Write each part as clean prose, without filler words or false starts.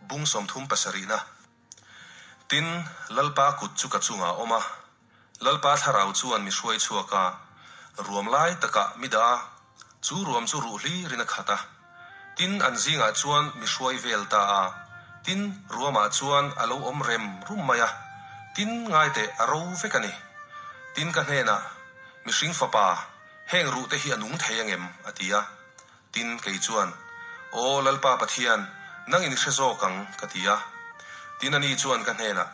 Bung 37 na. Tin, Lalpa kut chu ka chungah a awm a, Lalpa thlarau chuan mi hruai chhuak a, ruam lai takah mi dah a, chu ruam chu ruh hlirin a khat a. Tin, an zingah chuan mi hruai vel ta a, tin, ruamah chuan a lo awm rem rum mai a, tin, ngaiteh a ro vek a ni. Tin, ka hnenah, Mihring fapa, heng ruhte hi a nung thei angem? a ti a. Tin, kei chuan, Aw Lalpa Pathian, nang in hre zawk ang, ka ti a. Tin, ani chuan ka hnenah,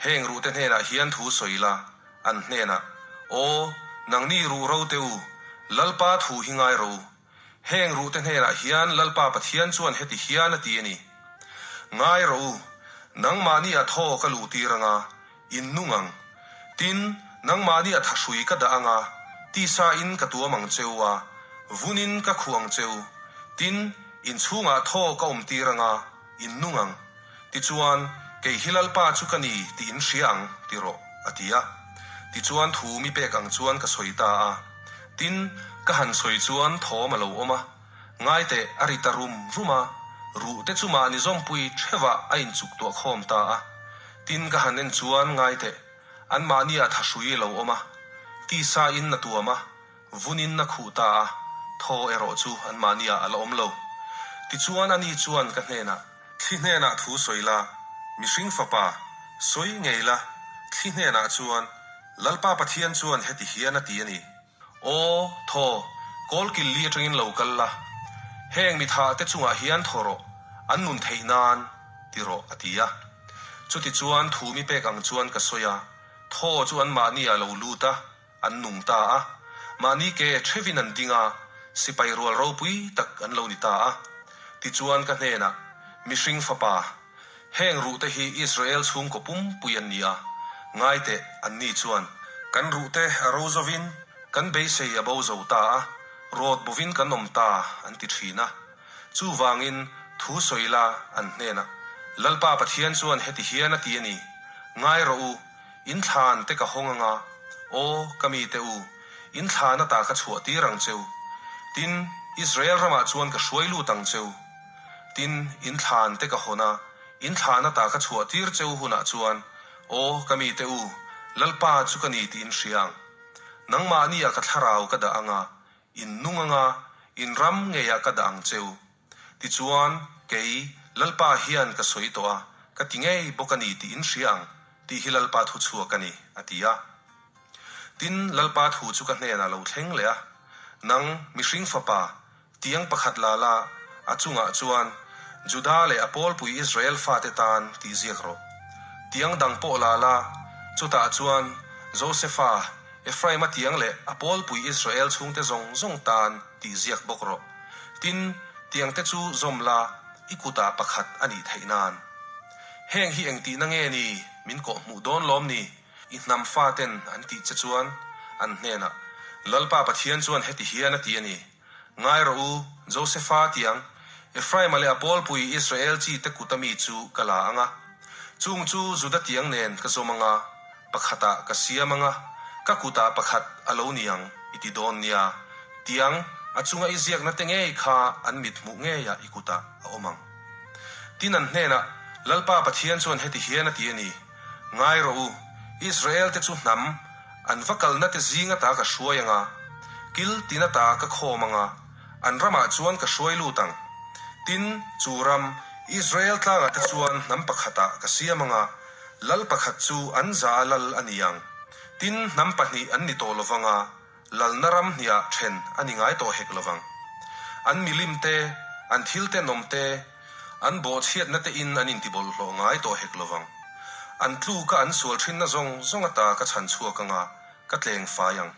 Heng ruhte hnenah hian thu sawi la, an hnenah, Aw, nangni ruh ro te u, Lalpa thu hi ngai ro u. Heng ruhte hnenah hian Lalpa Pathian chuan heti hian a ti a ni, Ngai rawh u, nangmahni a thaw ka luh tir anga, In nung ang. Tin, nangmahni a thahrui ka dah ang a, tisa in ka tuam ang cheu a, vun in ka khuh ang cheu. Tin, in chhungah thaw ka awm tir ang a, in nung ang. Tichuan, kei hi Lalpa chu ka ni tih in hria ang, ti rawh, a ti a. Tichuan thu mi pek ang chuan ka sawi ta a. Tin, ka han sawi chuan thawm a lo awm a. Ngaiteh, a ri ta rum rum a, ruh te chu mahni zawmpui theuhah a inchuk tuah khawm ta a. Tin ka han en chuan ngaiteh, anmahni ah thahrui a lo awm a, tisa in a tuam a, vun in a khuh ta a, thaw erawh chu anmahni ah a la awm lo. Tichuan ani chuan ka hnenah, Thli hnenah thu sawi la, mihring fapa, sawi ngei la, thli hnenah chuan, Lalpa Pathian chuan heti hian a ti a ni. Aw, thaw, kawl kil li atangin lo kal la, heng mi tha te chungah hian thaw rawh, an nun theih nan, ti rawh, a ti a. Chutichuan thu mi pek ang chuan ka sawi a, thaw chu anmahni ah lo lut a, an nung ta a, mahni ke thevin an ding a, sipai rual ropui tak an lo ni ta a. Tichuan ka hnenah, Mihring fapa, Heng ruhte hi Israel chhungkaw pumpui an ni a, ngaiteh anni chuan kan ruhte a ro zovin kan beisei a bo zo ta a, rawt bovin kan awm ta an ti thin a. Chuvangin thu sawi la an hnenah, Lalpa Pathian chuan heti hian a ti a ni, Ngai rawh u, in thlan te ka hawng anga, aw ka mite u, in thlan ata ka chhuah tir ang cheu. Tin, Israel ramah chuan ka hruai lut ang cheu. Tin, in thlan te ka hawn a, in thlan ata ka chhuah tir cheu hunah chuan, Aw, ka mite u, Lalpa chu ka ni tih in hria ang. Nangmahnia ka thlarau ka dah anga, in nung anga, in ram ngeiah ka dah ang cheu. Tichuan, kei, Lalpa hian ka sawi tawh a, ka ti ngei bawk a ni tih in hria ang, tih hi Lalpa thu chhuak a ni, a ti a. Tin, Lalpa thu chu ka hnenah lo thleng leh a, Nang, mihring fapa, Tiang pakhat la la, a chungah chuan, Juda leh a pawlpui Israel fate tan tih ziak rawh. Tiang dang pawh la la, chutah chuan, Josefa, Ephraima tiang leh a pawlpui Israel chhungte zawng zawng tan tih ziak bawk rawh. Tin, tiangte chu zawm la, i kutah pakhat a nih theih nan. Heng hi engtihna nge ni min kawhhmuh dawn lawm ni? I hnam faten an tih che chuan an hnenah, Lalpa Pathian chuan heti hian a ti a ni, Ngai rawh u, Josefa tiang, Ephraima leh a pawlpui Israel chi te kut ami chu ka la ang a. Chung chu Juda tiang nen ka zawm ang a, pakhatah ka siam ang a, ka kutah pakhat a lo ni ang, i ti dawn nia. Tiang, a chunga i ziakna te ngei kha an mit hmuh ngeiah i kutah a awm ang. Tin an hnenah, Lalpa Pathian chuan heti hian a ti a ni, Ngai rawh u, Israel te chu hnam an va kalna te zing ata ka hruai ang a, kil tin ata ka khawm ang a, an ramah chuan ka hruai lut ang. Tin, chu ram, Israel tlangah te chuan hnam pakhatah ka siam ang a, lal pakhat chu an za a lal a ni ang. Tin, hnam pahnih an ni tawh lo vang a, Lalna ram hniah then a ni ngai tawh hek lovang. An milim te, an thil tenawm te, an bawhchhiatna te in an intibawlhhlawh ngai tawh hek lovang. An tluka an sual thinna zawng zawng ata ka chhan chhuak anga, ka tleng fai ang.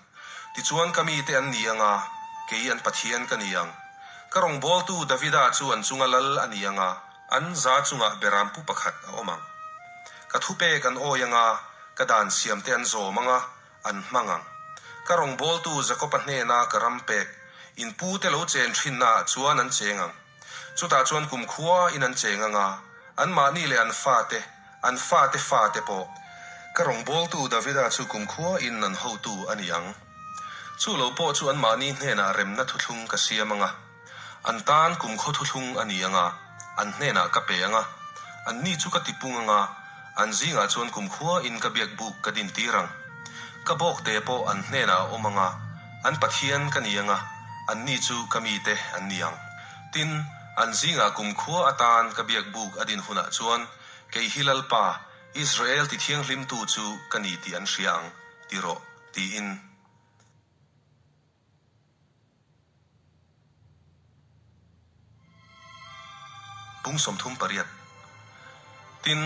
Tichuan ka mite an ni anga, kei an Pathian ka ni ang. Ka rawngbawltu Davida chu an chunga lal a ni anga, an za chungah berampu pakhat a awm ang. Ka thupek an awi anga, ka dan siamte an zawm anga, an hmang ang. Ka rawngbawltu Jakoba hnena ka ram pek, in pute lo chen thinnaah chuan an cheng ang. Chutah chuan kumkhua in an cheng ang a, anmahni leh an fate, an fate fate pawh. Ka rawngbawltu Davida chu kumkhua in an hotu a ni ang. Chu lo pawh chu anmahni hnenah remna thuthlung ka siam ang a, an tan kumkhaw thuthlung a ni ang a, an hnenah ka pe ang a. Anni chu ka tipung anga, an zingah chuan kumkhua in ka biak buk ka din tir ang. Ka bawkte pawh an hnenah a awm anga, an Pathian ka ni anga, anni chu ka mite an ni ang. Tin, an zingah kumkhua atan ka biak buk a din hunah chuan, kei hi Lalpa, Israel tithianghlimtu chu ka ni tih an hria ang, ti rawh, tiin. Pung 38. Tin,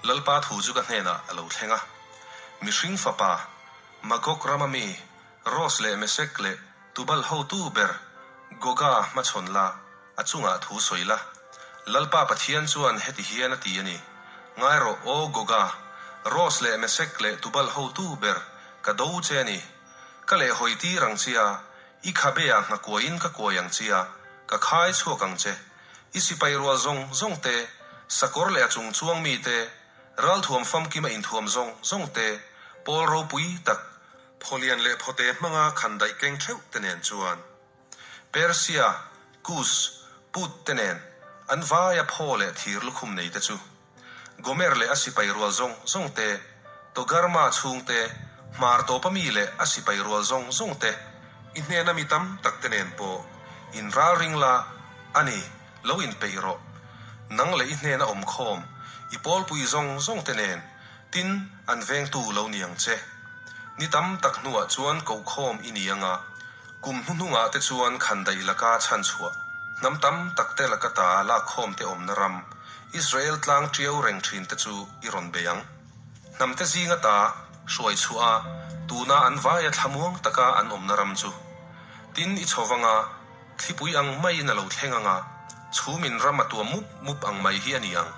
Lalpa thu chu ka hnenah a lo thleng a, Mihring fapa, Magog rama mi, Ros leh Mesek leh Tubal hotu ber Goga hmachhawn la, a chungah thu sawi la. Lalpa Pathian chuan heti hian a ti a ni, Ngai rawh, aw Goga, Ros leh Mesek leh Tubal hotu ber ka do che a ni. Ka leh hawi tir ang che a, i khabe ah nghakuaiin ka kuai ang che a, ka khai chhuak ang che. I sipai rual zawng zawng te, sakawr leh a chung chuang mi te, ralthuam famkim a inthuam zawng zawng te, pawl ropui tak, phawlian leh phawte hmanga khandaih keng theuh te nen chuan. Persia, Kus, Put te nen an vaia phaw leh thir lukhum nei te chu. Gomer leh a sipai rual zawng zawng te, Togarma chhung te, hmar tawpa mi leh a sipai rual zawng zawng te, i hnena mi tam tak te nen pawh in ral ring la, a ni, lo inpeih rawh. Nang leh i hnena awm khawm, i pawlpui zawng zawng te nen, tin, an vengtu lo ni ang che. Ni tam tak hnuah chuan koh khawm i ni anga, Kum hnuhnungah te chuan khandaih laka chhanchhuah, hnam tam tak te laka ta lakkhawm te awmna ram, Israel tlang tiau reng thin te chu i rawn bei ang. Hnam te zinga ta hruai chhuah a, tuna an vaia thlamuang taka an awmna ram chu. Tin, i chho vanga thlipui ang maiin a lo thleng anga, chhumin ram a tuam mup mup ang mai hi a ni ang.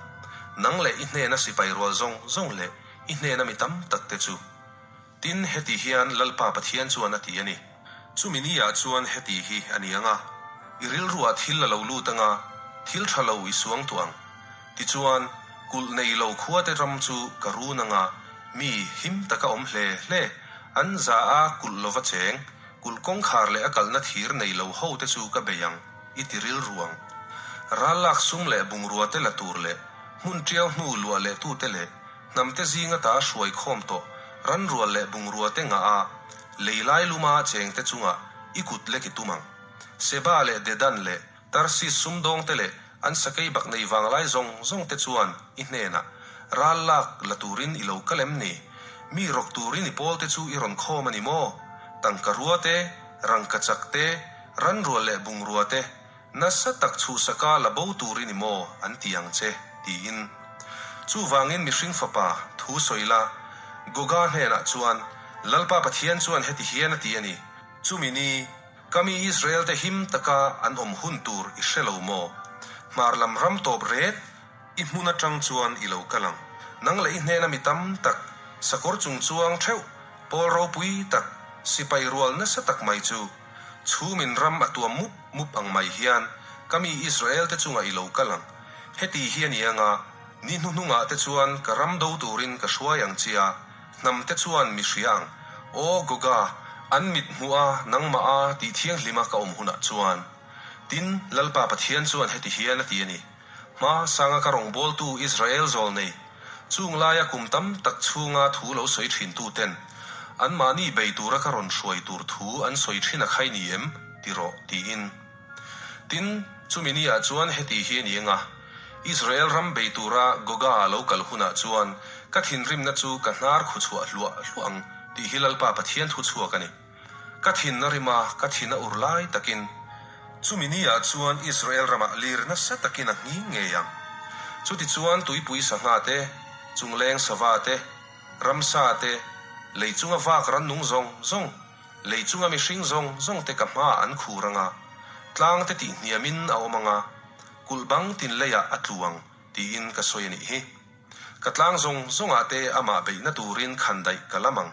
Nang leh i hnena sipai rual zawng zawng leh i hnena mi tam tak te chu. Tin, heti hian Lalpa Pathian chuan a ti a ni. Chumi ni ah chuan heti hi a ni ang a, i rilruah thil a lo lut ang a, thil tha lo i suang tuah ang. Tichuan, kulh nei lo khuate ram chu ka run ang a, mi him taka awm hle hle, an za a kulh lova cheng, kulh kawngkhar leh a kalna thir nei lo ho te chu ka bei ang, i ti rilru ang. Ral lak sum leh bungrua te la tur leh hmun tiau hnu luah leh tute leh Hnamte zinga ta hruai khawm tawh ranrual leh bungrua te ngah a, lei lai luma chengte chungah i kut lek i tum ang. Seba leh Dedan leh Tarsis sumdawngte leh an sakei bak nei vanglai zawng zawng te chuan i hnenah, Ral lak la turin i lo kal em ni? Mi rawk turin i pawlte chu i rawn khawm a ni maw? Tangka rua te, rangkachak te, ranrual leh bungrua te, Nasa tak chhuhsaka la bo tur i ni maw? an ti ang che, tiin. Chuvangin mihring fapa, thu sawi la, Goga hnenah chuan, Lalpa Pathian chuan heti hian a ti a ni, Chumi ni, ka mi Israel-te him taka an awm hun tur i hre lo maw? Hmar lam ram tawp ret, i hmun atang chuan i lo kal ang. Nang leh i hnena mi tam tak, sakawr chung chuang theuh, pawl ropui tak, sipai rual nasa tak mai chu, Chhumin ram a tuam mup mup ang mai hian ka mi Israel te chungah i lo kal ang. Heti hi a ni anga, ni hnuhnungah te chuan ka ram do turin ka hruai ang che a, hnam te chuan mi hria ang. Aw Goga, an mit hmuh a, nangmah a, tih thianghlima ka awm hunah chuan. Tin, Lalpa Pathian chuan heti hian a ti a ni, Hma sanga ka rawngbawltu Israel zawl nei, chung laia kum tam tak chhunga thu lo sawi thin tu ten anmahni bei tura ka rawn hruai tur thu an sawi thin a khai ni em? ti rawh, tiin. Tin, chumi ni ah chuan heti hi a ni anga, Israel ram bei tura Goga a lo kal hunah chuan ka thinrimna chu ka hnar khu chhuah hluah hluah ang tih hi Lalpa Pathian thu chhuak a ni. Ka thin a rim a, ka thin a ur lai takin. Chumi ni ah chuan Israel ramah lir nasa takin a nghing ngei ang. Chutichuan tuipui sangha te, chungleng sava te, ramsa te, lei chunga vak rannung zawng zawng, lei chunga mihring zawng zawng te ka hmaah an khur anga, tlang te tih hniamin a awm anga, kulh bang tin leiah a tlu ang tiin ka sawi a nih hi. Ka tlang zawng zawngah te amah beihna turin khandaih ka lam ang.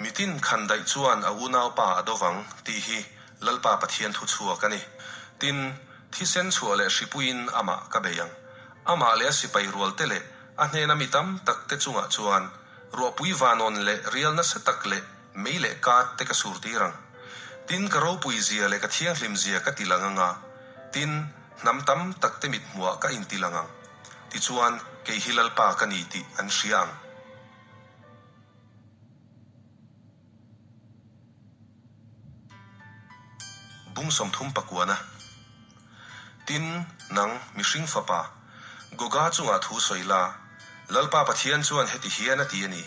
Mitin khandaih chuan a unaupa a do vang tih hi Lalpa Pathian thu chhuak a ni. Tin, thisen chhuah leh hripuiin amah ka bei ang. Amah leh a sipai rual te leh a hnena mi tam tak te chungah chuan ruahpui vanawn leh rial nasa tak leh mei leh kat te ka sur tir ang. Tin, ka ropui zia leh ka thianghlim zia ka ti lang anga, tin, hnam tam tak te mithmuhah ka inti lang ang. Tichuan, kei hi Lalpa ka ni tih an hria ang. Bung 30 pakuana. Tin, nang, mihring fapa, Goga chungah thu sawi la, Lalpa Pathian chuan heti hian a ti a ni,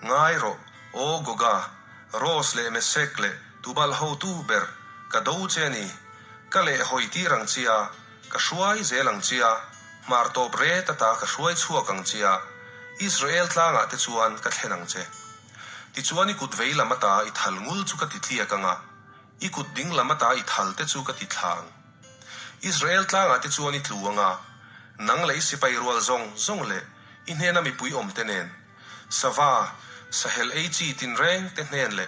Ngai rawh, aw Goga, Ros leh Mesek leh Tubal hotu ber, ka do che a ni, ka leh hawi tir ang che a, ka hruai zel ang che a, hmar tawp ret ata ka hruai chhuak ang che a, Israel tlangah te chuan ka thlen ang che. Tichuan i kut vei lam ata i thal ngul chu ka ti tliak ang a, i kut ding lam ata i thal te chu ka ti thla ang. Israel tlangah te chuan i tlu ang a, nang leh i sipai rual zawng zawng leh i hnena mipui awm te nen, sava, sahel ei chi tinreng te hnen leh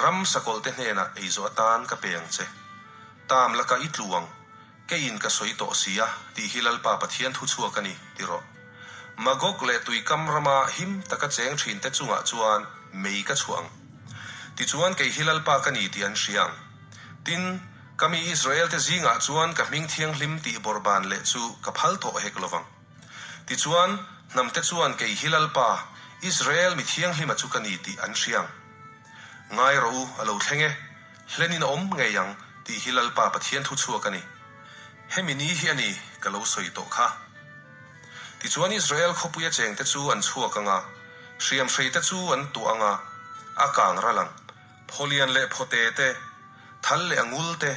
ram sakawlh te hnenah ei zawh atan ka pe ang che. Tam lakah i tlu ang, keiin ka sawi tawh si a, tih hi Lalpa Pathian thu chhuak a ni, ti rawh. Magog leh tuikam rama him taka cheng thinte chungah chuan mei ka chhuah ang. Tichuan kei hi Lalpa ka ni tih an hria ang. Tin, ka mi Israelte zingah chuan ka hming thianghlim tih bawrhban leh chu ka phal tawh hek lovang. Tichuan, hnamte chuan kei hi Lalpa, Israel mi thianghlima chu ka ni tih an hria ang. Ngai rawh u, a lo thleng e, hlenin a awm ngei ang tih hi Lalpa Pathian thu chhuak a ni. Hemi ni hi a ni ka lo sawi tawh kha. Tichuan Israel khawpuia chengte chu an chhuak ang a, hriamhreite chu an tuah ang a, a kang ral ang. Phawlian leh phawte te, thal leh a ngul te,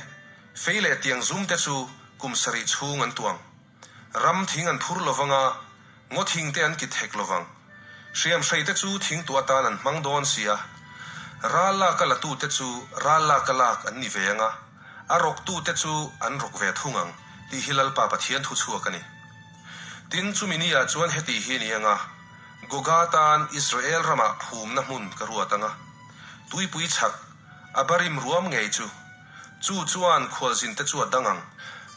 fei leh tiang zum te chu kum sarih chhung an tuah ang. Ram thing an phur lo vang a, ngaw thing te an kit hek lo vang. Hriamhrei te chu thing tuah atan an hmang dawn si a. Ral lak a latu te chu ral lak a lak an ni ve ang a, a rawktu te chu an rawk ve thung ang tih hi Lalpa Pathian thu chhuak a ni. Tin, chumi ni ah chuan heti hi ni ang a, Goga tan Israel ramah phumna hmun ka ruat ang a, tuipui chhak a barim ruam ngei chu Chu chuan khualzinte chu a dang ang.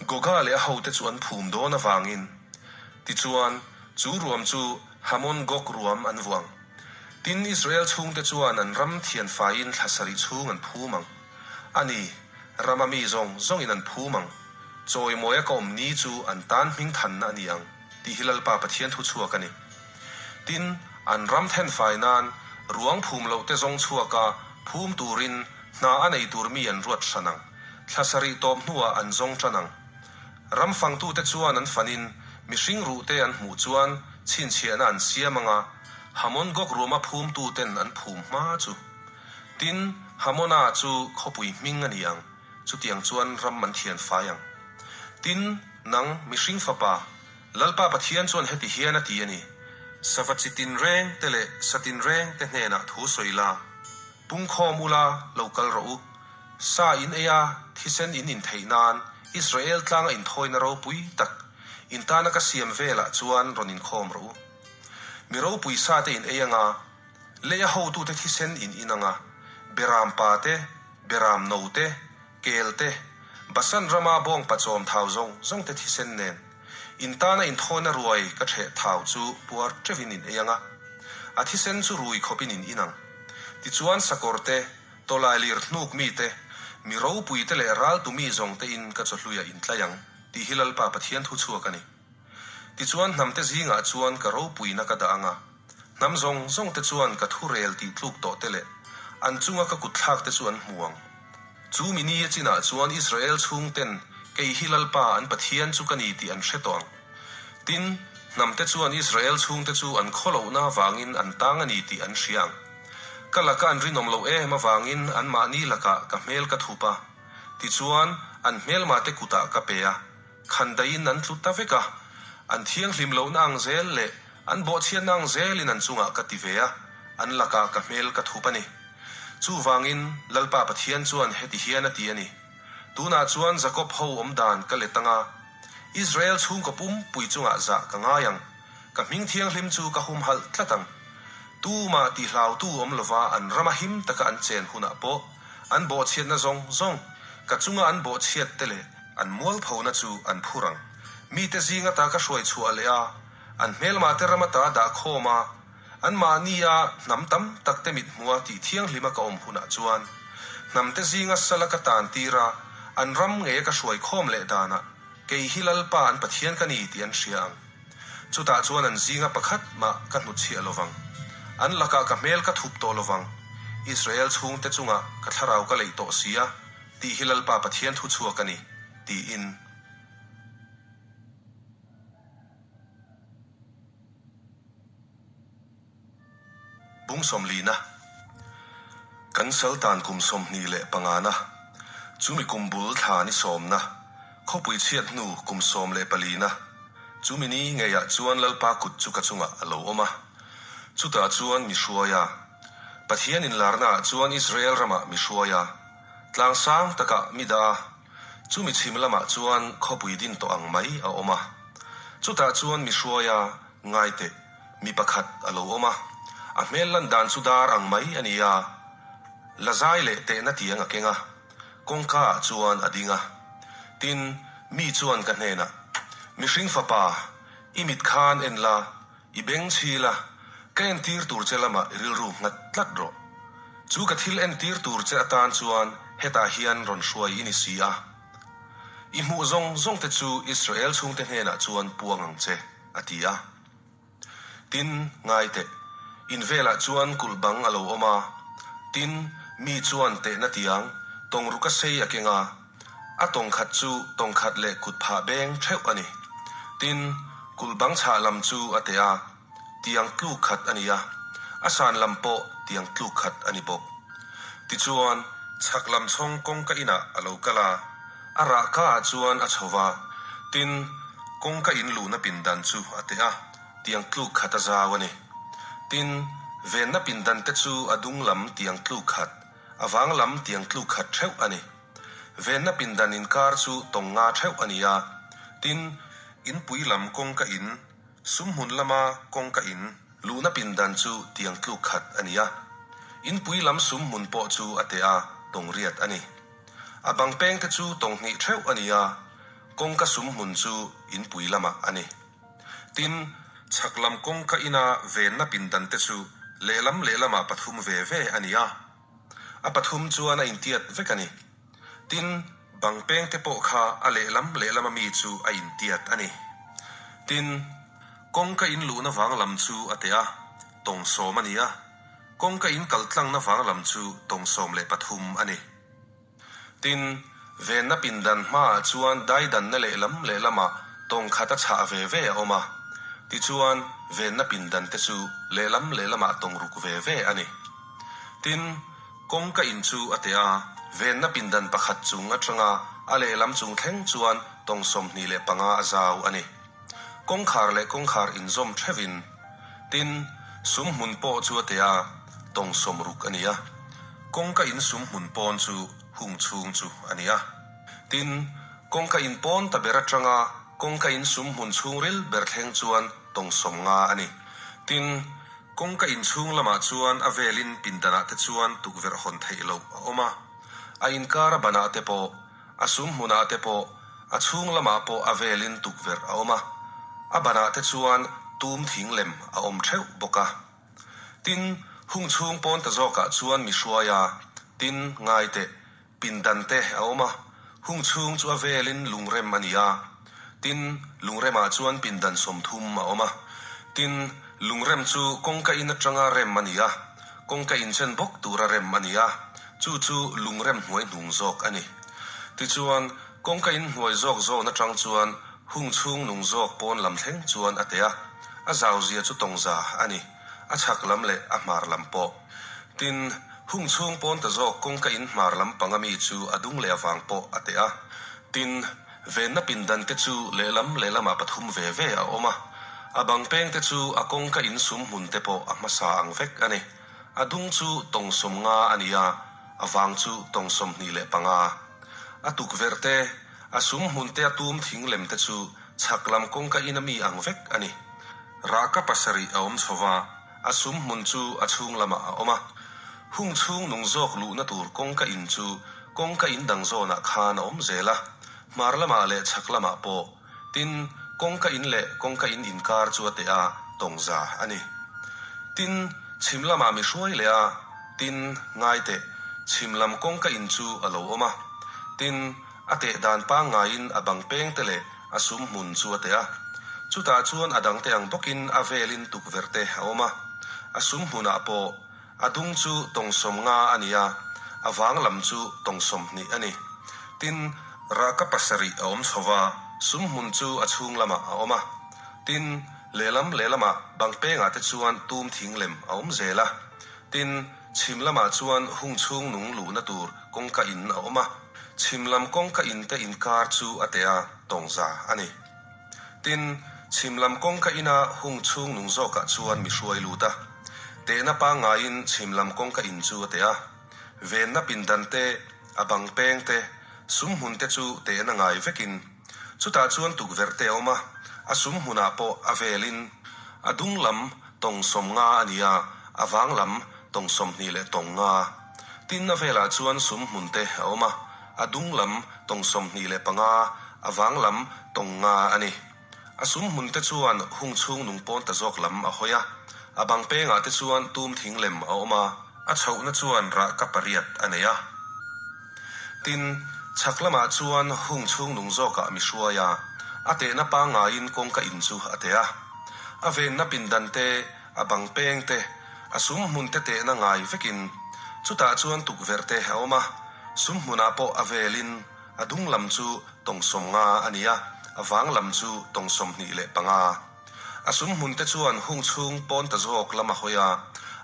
Goga leh a hote chu an phum dawn avangin. Tichuan, chu ruam chu Hamon Gog ruam an vuang. Tin, Israel chhungte chuan an ram thian faiin thla sarih chhung an phum ang. A ni, rama mi zawng zawngin an phum ang. Chawimawia ka awm ni chu an tan hmingthanna a ni ang, tih hi Lalpa Pathian thu chhuak a ni. Tin, an ram thenfai nan ruang phum lohte zawng chhuaka phum turin Hna a nei tur mi an ruat hran ang. Thla sarih tawp hnuah an zawng tan ang. Ram fangtute chuan an fanin mihring ruhte an hmuh chuan chhinchhiahna an siam ang a, Hamon Gog ruma phumtuten an phum hma chu. Tin, Hamona chu khawpui hming a ni ang, chutiang chuan ram an thian fai ang. Tin, nang, mihring fapa, Lalpa Pathian chuan heti hian a ti a ni, Sava chi tinreng te leh sa tinreng te hnenah thu sawi la. Pungkhawm ula, lo kal rawh u. Sa in ei a, thisen in in theih nan Israel tlanga inthawina ropui tak in tana ka siam velah chuan rawn inkhawm rawh u. Mi ropui sa te in ei anga, leia hotute thisen in in anga, beram pa te, beram no te, kel te, Basan rama bawng pachawm thau zawng zawng te thisen nen in tana inthawina ruai ka ṭheh thau chu puar ṭeuhin in ei anga, a thisen chu rui khawpin in in ang. Tichuan sakawr te, tawlailir hnuk mi te, mi ropui te leh raltu mi zawng te in ka chawhluia in tlai ang, tih hi Lalpa Pathian thu chhuak a ni. Tichuan hnam te zingah chuan ka ropuina ka dah ang a, hnam zawng zawng te chuan ka thu rel tih tluk tawh te leh an chunga ka kut thlak te chu an hmu ang. Chu mi ni a chinah chuan Israel chhung ten kei hi Lalpa an Pathian chu ka ni tih an hre tawh ang. Tin, hnamte chuan Israel chhungte chu an khawlohna avangin an tang a ni tih an hria ang. Ka laka an rinawm loh em avangin anmahni lakah ka hmel ka thup a, tichuan an hmelmate kutah ka pe a, khandaiin an tlu ta vek a. An thianghlim lohna ang zel leh an bawhchhiatna ang zelin an chungah ka ti ve a, an lakah ka hmel ka thup a ni. Chuvangin Lalpa Pathian chuan heti hian a ti a ni. Tunah chuan Jakob ho awm dan ka let anga, Israel chhungkaw pumpui chungah zah ka ngai ang, ka hming thianghlim chu ka humhalh tlat ang. Tumah tihlautu awm lova an rama him taka an chen hunah pawh an bawhchhiatna zawng zawng, ka chunga an bawhchhiat te leh an mualphona chu an phur ang. Mite zing ata ka hruai chhuah leh a, an hmelmate ram ata dah khawm a, Anmahnia hnam tam takte mithmua tih thianghlima ka awm hunah chuan, hnamte zinga sala ka tan tir a, an ram ngeia ka hruai khawm leh danah, kei hi Lalpa an Pathian ka ni tih an hria ang. Chutah chuan an zinga pakhat mah ka hnutchhiah lo vang. An lakah ka hmel ka thup tawh lo vang. Israel chhungte chungah ka thlarau ka leih tawh si a, tih hi Lalpa Pathian thu chhuak a ni, tiin. Bung sawmlina, Kan saltan kum 25na, chumi kum bul thla ni sawmna, khawpui chhiat hnu kum 14na, chumi ni ngeiah chuan Lalpa kut chu ka chungah a lo awm a. Chutah chuan mi hruai a. Pathian inlarnaah chuan Israel ramah mi hruai a. Tlang sang takah mi dah a. Chumi chhim lamah chuan khawpui din tawh ang mai a awm a. Chutah chuan mi hruai a, ngai teh, mi pakhat a lo awm a. A hmel lan dan chu dar ang mai a ni a. La zai leh tehna tiang a keng a, kawngka ah chuan a ding a. Tin, mi chuan ka hnenah, Mihring fapa, i mit khan en la, I beng chhil a, ka entir tur che lamah i rilru nghat tlat rawh. Chu ka thil entir tur che atan chuan hetah hian rawn hruai i ni si a. I hmuh zawng zawng te chu Israel chhungte hnenah chuan puang ang che, a ti a. Tin, ngai teh, in velah chuan kulh bang a lo awm a. Tin, mi chuan tehna tiang, tawng ruka sei a keng a. A tawng khat chu tawng khat leh kut phah beng theuh a ni. Tin, kulh bang chhah lam chu a teh a, tiang tluk khat a ni a, a san lam pawh tiang tluk khat a ni bawk. Tichuan, chhak lam chhawng kawngka inah a lo kal a, a rah kaah chuan a chho va, tin, kawngka in luhna pindan chu a teh a, tiang tluk khat a zau a ni. Tin, venna pindan te chu a dung lam tiang tluk khat, a vang lam tiang tluk khat theuh a ni. Venna pindan inkar chu tawng nga theuh a ni a, tin, inpui lam kawngka in, sumhmun lama kawngka in, luhna pindan chu tiang tluk khat a ni a, inpui lam sumhmun pawh chu a teh a, tawng riat a ni. A bang peng te chu tawng hnih theuh a ni a, kawngka sumhmun chu inpui lamah a ni. Tin, chhak lam kawngka ina venna pindan te chu lehlam lehlamah pathum ve ve a ni a. A pathum chuan a intiat vek a ni. Tin, bang peng te pawh kha a lehlam lehlam ami chu a intiat a ni. Tin, kawngka in luhna vang lam chu a teh a, tawng sawm a ni a. Kawngka in kal tlangna vang lam chu tawng 13 a ni. Tin, venna pindan hmaah chuan daidanna lehlam lehlamah tawng khat a chhah ve ve a awm a. Tichuan, venna pindan te chu lehlam lehlamah tawng ruk ve ve a ni. Tin, kawngka in chu a teh a, venna pindan pakhat chung atanga a lehlam chung thleng chuan tawng 25 a zau a ni. Kawngkhar leh kawngkhar inzawm theuhin. Tin, sum hmun pawh chu a teh a, tawng 60 a ni a. Kawngka in sum hmun pawn chu hung chhung chu a ni a. Tin, kawngka in pawn ta ber atanga kawngka in sum hmun chhungril ber thleng chuan tawng 50 a ni. Tin, kawngka in chhung lamah chuan a velin pindanah te chuan tukverh hawn theih loh a awm a. A inkar a banah te pawh, a sum hmunah te pawh, a chhung lamah pawh a velin tukverh a awm a. A banah te chuan tum thing lem a awm theuh bawk a. Tin, hung chhung pawn ta zawkah chuan mi hruai a, tin, ngai teh, pindan te a awm a, hung chhung chu a velin lungrem a ni a, tin, lungremah chuan pindan 30 a awm a, tin, lungrem chu kawngka in atanga rem a ni a, kawngka inchen bawk tura rem a ni a, chu chu lungrem hnuai hnung zawk a ni. Tichuan, kawngka in hnuai zawk zawn atang chuan hung chhung nung zawk pawn lam thleng chuan a teh a, a zau zia chu tawng za a ni, a chhak lam leh a hmar lam pawh. Tin, hung chhung pawn ta zawk kawngka in hmar lam panga mi chu a dung leh avang pawh a teh a. Tin, venna pindan te chu lehlam lehlamah pathum ve ve a awm a, a bang peng te chu a kawngka in sum hmun te pawh a hmasa ang vek a ni. A dung chu tawng 50 a ni a, a vang chu tawng 25. A tukverh te, a sum hmun te a tum thing lem te chu chhak lam kawngka in a mi ang vek a ni. Rahka pasarih a awm chho va, a sum hmun chu a chhung lamah a awm a. Hung chhung nung zawk luhna tur kawngka in chu kawngka in dang zawnah khan a awm zel a, hmar lamah leh chhak lamah pawh. Tin, kawngka in leh kawngka in inkar chu a teh a, tawng za a ni. Tin, chhim lamah mi hruai leh a, tin, ngai teh, chhim lam kawngka in chu a lo awm a. Tin, a teh dan pangngaiin a bang peng te leh a sum hmun chu a teh a. Chutah chuan a dangte ang bawkin a velin tukverhte a awm a. A sumhmunah pawh a dung chu tawng 50 a ni a, a vang lam chu tawng 20 a ni. Tin, rahka pasarih a awm chho va, sumhmun chu a chhung lamah a awm a. Tin, lehlam lehlamah bang pengah te chuan tum thing lem a awm zel a. Tin, chhim lamah chuan hung chhung nung luhna tur kawngka in a awm a. Chhim lam kawngka in te inkar chu a teh a, tawng za a ni. Tin, chhim lam kawngka ina hung chhung nung zawkah chuan mi hruai lut a. Tehna pangngaiin chhim lam kawngka in chu a teh a. Venna pindan te, a bang peng te, sum hmun te chu tehna ngai vekin. Chutah chuan tukverh te a awm a, a sum hmunah pawh a velin a dung lam tawng 50 a ni a, a vang lam tawng 20 leh tawng nga. Tin, a velah chuan sum hmun te a awm a, a dung lam tawng 25, a vang lam tawng nga a ni. A sum hmun te chuan hung chhung nung pawn ta zawk lam a hawi a, a bang pengah te chuan tum thing lem a awm a, a chhohna chuan rahka pariat a nei a. Tin, chhak lamah chuan hung chhung nung zawkah mi hruai a, a tehna pangngaiin kawngka in chu a teh a. A venna pindan te, a bang peng te, a sum hmun te tehna ngai vekin chutah chuan tukverh te a awm a, sum hmunah pawh a velin a dung lam chu tawng 50 a ni a, a vang lam chu tawng 25. A sum hmun te chuan hung chhung pawn ta zawk lam a hawi a,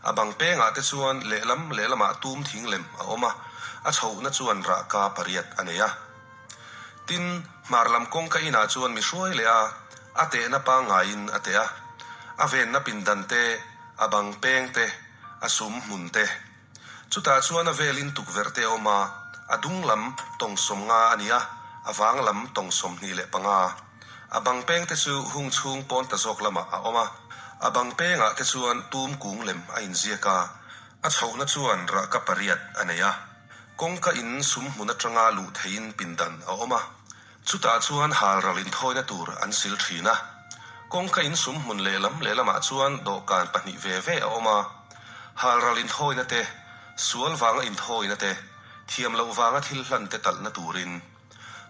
a bang pengah te chuan lehlam lehlamah tum thing lem a awm a, a chhohna chuan rahka pariat a nei a. Tin, hmar lam kawngka inah chuan mi hruai leh a, a tehna pangngaiin a teh a. A venna pindan te, a bang peng te, a sum hmun te. Chutah chuan a velin tukverh te a awm a, a dung lam tawng 50 a ni a, a vang lam tawng 25. A bang peng te chu hung chhung pawn ta zawk lamah a awm a, a bang pengah te chuan tum kung lem a inziak a, a chhohna chuan rahka pariat a nei a. Kawngka in sum hmun atanga luh theihin pindan a awm a, chutah chuan halral inthawina tur an sil thin a. Kawngka in sum hmun lehlam lehlamah chuan dawhkan pahnih ve ve a awm a, halral inthawina te, sual vanga inthawina te, thiam loh vanga thil hlan te talhna turin.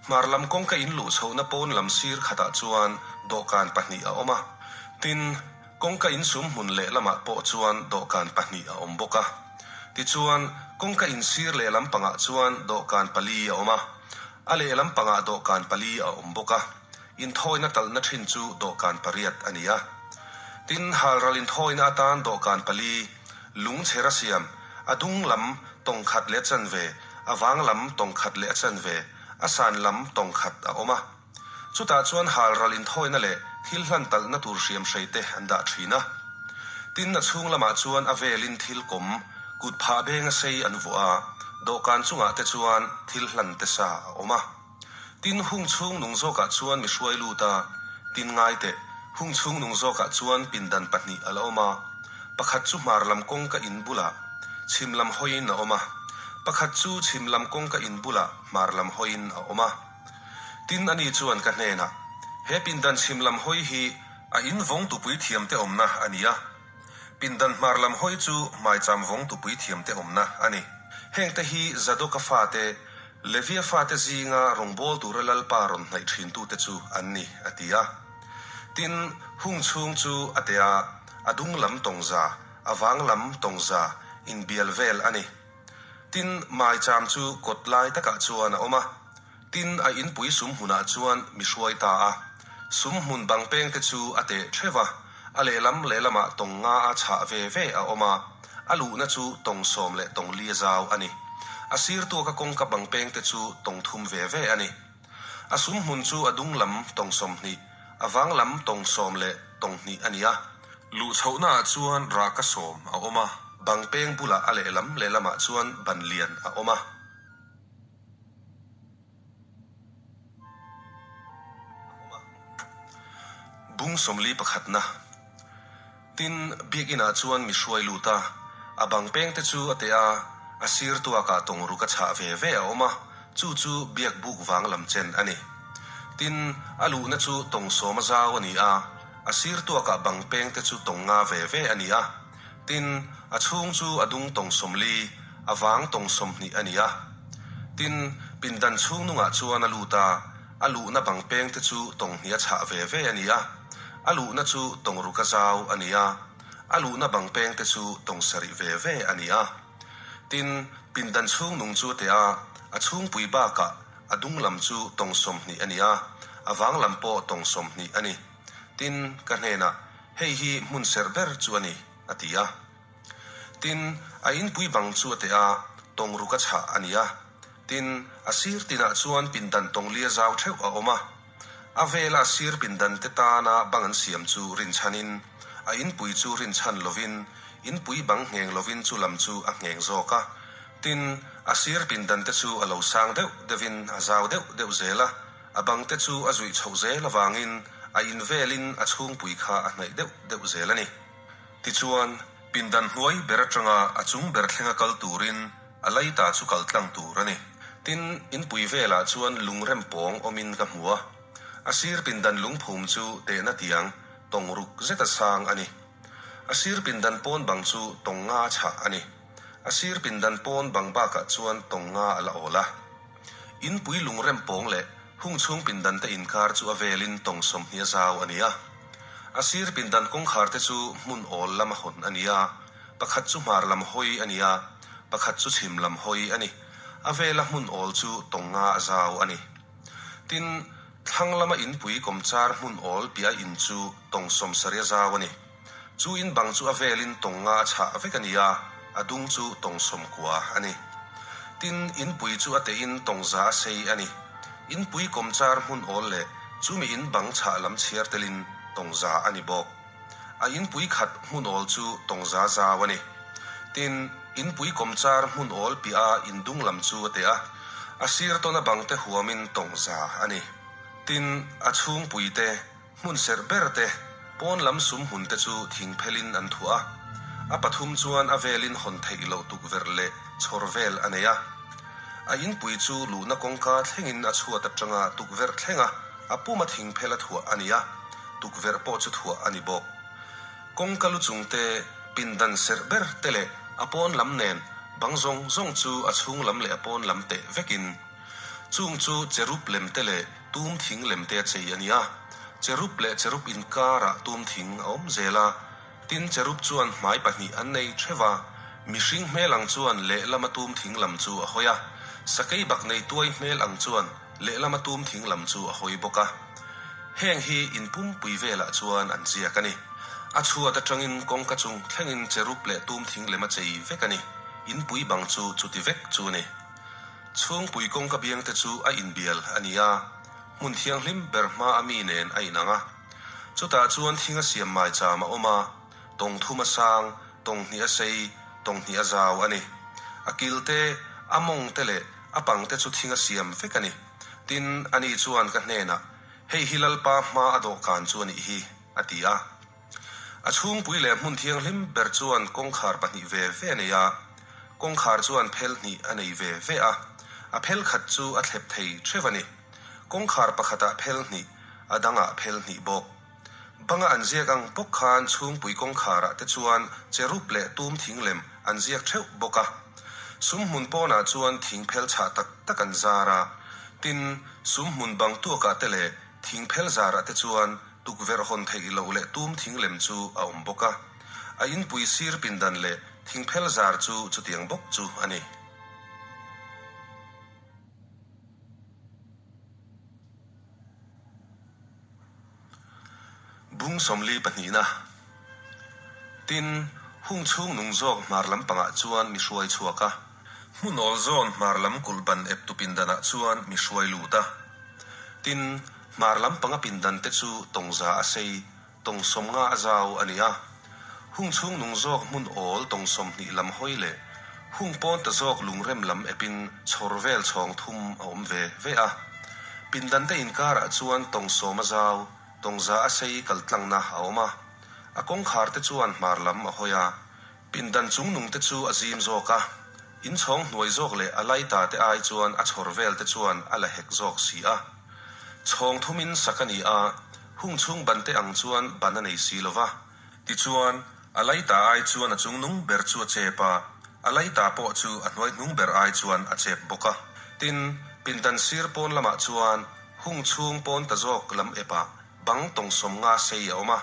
Hmar lam kawngka in luh chhohna pawn lam sir khatah chuan dawhkan pahnih a awm a, tin, kawngka in sum hmun lehlamah pawh chuan dawhkan pahnih a awm bawk a. Tichuan, kawngka in sir lehlam pangah chuan dawhkan pali a awm a, a lehlam pangah dawhkan pali a awm bawk a, inthawina talhna thin chu dawhkan pariat a ni a. Tin, halral inthawina atan dawhkan pali, lung chhera siam, a dung lam tawng khat leh a chanve, a vang lam tawng khat leh a chanve, a san lam tawng khat a awm a. Chutah chuan halral inthawina leh thil hlan talhna tur hriam hrei te an dah thin a. Tin, a chhung lamah chuan a velin thil kawm, kut phah benga sei an vuah a, dawhkan chungah te chuan thil hlan te sa a awm a. Tin, hung chhung nung zawkah chuan mi hruai lut a, tin ngai teh, hung chhung nung zawkah chuan pindan pahnih a la awm a, pakhat chu hmar lam kawngka in bulah chhim lam hawiin a awm a, pakhat chu chhim lam kawngka in bulah hmar lam hawiin a awm a. Tin, ani chuan ka hnenah, He pindan chhim lam hawi hi a in vawng tupui thiamte awmna a ni a, pindan hmar lam hawi chu hmaicham vawng tupui thiamte awmna a ni. Hengte hi Zadoka fate, Levia fate zinga rawngbâwl tura Lalpa rawn hnaih ṭhintute chu an ni, a ti a. Tin, hung chhung chu a teh a, a dung lam tawng za, a vang lam tawng za inbial vel a ni. Tin, maicham chu kawt lai takah chuan a awm a. Tin, a inpui sum hmunah chuan mi hruai ta a. Sum hmun bang pengte chu a teh ṭheuh a, a lehlam lehlamah tawng nga a chhah ve ve a awm a, a luhna chu tawng sawm leh tawng li a zau a ni. A sir tuaka kawngka bang pengte chu tawng thum ve ve a ni. A sum hmun chu a dung lam tawng 20, a vang lam tawng sawm leh tawng hnih a ni a. Luh chhohnaah chuan rahka sawm a awm a. Bang peng bulah a lehlam lehlamah chuan ban lian a awm a. Bung 41na. Tin, biakinah chuan mi hruai lut a, a bang pengte chu a teh a, a sir tuakah tawng ruk a chhah ve ve a awm a, chu chu biak buk vang lam chen a ni. Tin, a luhna chu tawng sawm a zau a ni a, a sir tuakah bang pengte chu tawng nga ve ve a ni a. Tin, a chhung chu a dung tawng 40, a vang tawng 20 a ni a. Tin, pindan chhung nungah chuan a lut a, a luhna bang pengte chu tawng hnih a chhah ve ve a ni a. A luhna chu tawng ruka zau a ni a, a luhna bang peng te chu tawng sarih ve ve a ni a. Tin, pindan chhung nung chu teh a, a chhungpui bakah a dung lam chu tawng 20 a ni a, a vang lam pawh tawng 20 a ni. Tin, ka hnenah, Hei hi hmun serh ber chu a ni, a ti a. Tin, a inpui bang chu a teh a, tawng ruka chhah a ni a. Tin, a sir tinah chuan pindan tawng lia zau theuh a awm a. A vela sir pindan te tana bang an siam chu rinchhanin, a inpui chu rinchhan lovin, inpui bang ngheng lovin chu lam chu a ngheng zawk a. Tin, a sir pindan te chu a lo sang deuh deuhin a zau deuh deuh zel a, a bang te chu a zuih chhoh zel avangin a in velin a chhungpui kha a hnaih deuh deuh zel a ni. Tichuan, pindan hnuai ber atanga a chung ber thlenga kal turin a laita chu kal tlang tur a ni. Tin, inpui velah chuan lungrem pawng awmin ka hmu a. A sir pindan lungphum chu tehna tiang tawng ruk zeta sang a ni. A sir pindan pawn bang chu tawng nga chhah a ni. A sir pindan pawn bang bakah chuan tawng nga a la awl a. Inpui lungrem pawng leh hung chhung pindan te inkar chu a velin tawng 20 a zau a ni a. A sir pindan kawngkhar te chu hmun awl lama hawn a ni a, pakhat chu hmar lam hawi a ni a, pakhat chu chhim lam hawi a ni. A vela hmun awl chu tawng nga a zau a ni. Tin, thlang lama inpui kawmchar hmun awl piah in chu tawng 70 a zau a ni. Chu in bang chu a velin tawng nga a chhah vek a ni a, a dung chu tawng 90 a ni. Tin, inpui chu a tehin tawng 100 a sei a ni. Inpui kawmchar hmun awl leh chumi in bang chhah lam chhiar telin tawng 100 a ni bawk. A inpui khat hmun awl chu tawng 100 zau a ni. Tin, inpui kawmchar hmun awl piah a indung lam chu a teh a, a sir tawna bang te huamin tawng 100 a ni. Tin, a chhungpui te, hmun serh ber te, pawn lam sum hmun te chu thing phelin an thuah a. A pathum chuan a velin hawn theih loh tukverh leh chhawr vel a nei a. A inpui chu luhna kawngka thlengin a chhuat atanga tukverh thlenga a puma thing phel a thuah a ni a, tukverh pawh chu thuah a ni bawk. Kawngka lu chung te, pindan serh ber te leh a pawn lam nen bang zawng zawng chu a chhung lam leh a pawn lam teh vekin. Chung chu cherub lem te leh tum thing lem te a chei a ni a. Cherub leh cherub inkarah tum thing a awm zel a. Tin, cherub chuan hmai pahnih an nei theuh a, mihring hmel ang chuan lehlama tum thing lam chu a hawi a, sakei bak nei tuai hmel ang chuan lehlama tum thing lam chu a hawi bawk a. Heng hi in pumpui velah chuan an ziak a ni. A chhuat atangin kawngka chung thlengin cherub leh tum thing lem a chei vek a ni. Inpui bang chu chuti vek chu a ni. Chhungpui kawngka biang te chu a inbial a ni a, hmun thianghlim ber hma a mi nen a inang a. Chutah chuan thing a siam maicham a awm a, tawng thum a sang, tawng hnih a sei, tawng hnih a zau a ni. A kil te, a mawng te leh a pang te chu thing a siam vek a ni. Tin, ani chuan ka hnenah, Hei hi Lalpa hma a dawhkan chu a nih hi, a ti a. A chhungpui leh hmun thianghlim ber chuan kawngkhar pahnih ve ve a nei a, kawngkhar chuan phel hnih a nei ve ve a, a phel khat chu a thlep thei theuh a ni. Kawngkhar pakhatah phel hnih, a dangah phel hnih bawk. Banga an ziak ang bawk khan chhungpui kawngkharah te chuan cherub leh tum thing lem an ziak theuh bawk a. Sum hmun pawnah chuan thing phel chhah tak tak an zar a. Tin, sum hmun bang tuakah te leh thing phel zarah te chuan tukverh hawn theih loh leh tum thing lem chu a awm bawk a. A inpui sir pindan leh thing phel zar chu chutiang bawk chu a ni. Bung 42na. Tin, hung chhung nung zawk hmar lam pangah chuan mi hruai chhuak a. Hmun awl zawn hmar lam kulh ban eptu pindanah chuan mi hruai lut a. Tin, hmar lam panga pindan te chu tawng 100 a sei, tawng 50 a zau a ni a. Hung chhung nung zawk hmun awl tawng 20 lam hawi leh hung pawn ta zawk lungrem lam epin chhawr vel chhawng thum a awm ve ve a. Pindan te inkarah chuan tawng 10 a zau, tawng 100 a sei kaltlangna a awm a. A kawngkhar te chuan hmar lam a hawi a. Pindan chung nung te chu a zim zawk a. In chhawng hnuai zawk leh a laita te ai chuan a chhawr vel te chuan a la hek zawk si a. Chhawng thumin sak a ni a, hung chhung ban te ang chuan ban a nei si lo va. Tichuan, a laita ai chuan a chung nung ber chu a chep a, a laita pawh chu a hnuai hnung ber ai chuan a chep bawk a. Tin, pindan sir pawn lamah chuan hung chhung pawn ta zawk lam epah. bang tawng 50 sei a awm a.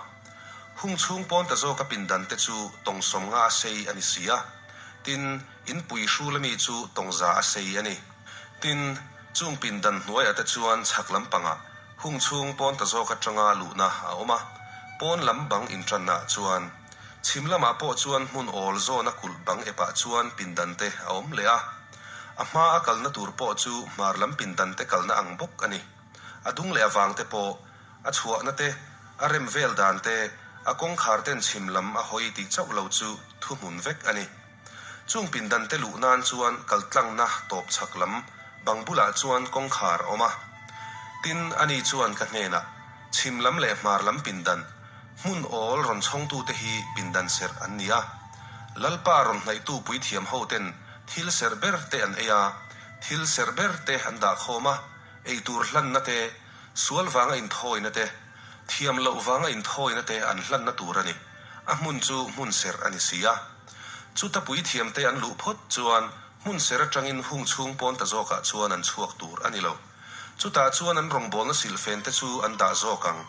Hung chhung pawn ta zawka pindan te chu tawng 50 a sei a ni si a. Tin, inpui hrul ami chu tawng 100 a sei a ni. Tin, chung pindan hnuaiah te chuan chhak lampangah hung chhung pawn ta zawk atanga luhna a awm a, pawn lam bang intannaah chuan. Chhim lamah pawh chuan hmun awl zawna kulh bang epah chuan pindan te a awm leh a. A hma a kalna tur pawh chu hmar lam pindan te kalna ang bawk a ni. A dung leh a vang te pawh, a chhuahna te, a rem vel dan te, a kawngkhar ten chhim lam a hawi tih chauh lo chu thuhmun vek a ni. Chung pindan te luh nan chuan kaltlangna tawp chhak lam bang bulah chuan kawngkhar a awm a. Tin, ani chuan ka hnenah, Chhim lam leh hmar lam pindan, hmun awl rawn chhawngtute hi pindan serh an ni a. Lalpa rawn hnaihtu puithiam hoten thil serh ber te an ei a, thil serh ber te an dah khawm a, eitur hlanna te, sual vanga inthawina te, thiam loh vanga inthawina te an hlanna tur a ni. A hmun chu hmun serh a ni si a. Chuta puithiamte an luh phawt chuan hmun serh atangin hung chhung pawn ta zawkah chuan an chhuak tur a ni lo. Chutah chuan an rawngbawlna silhfen te chu an dah zawk ang.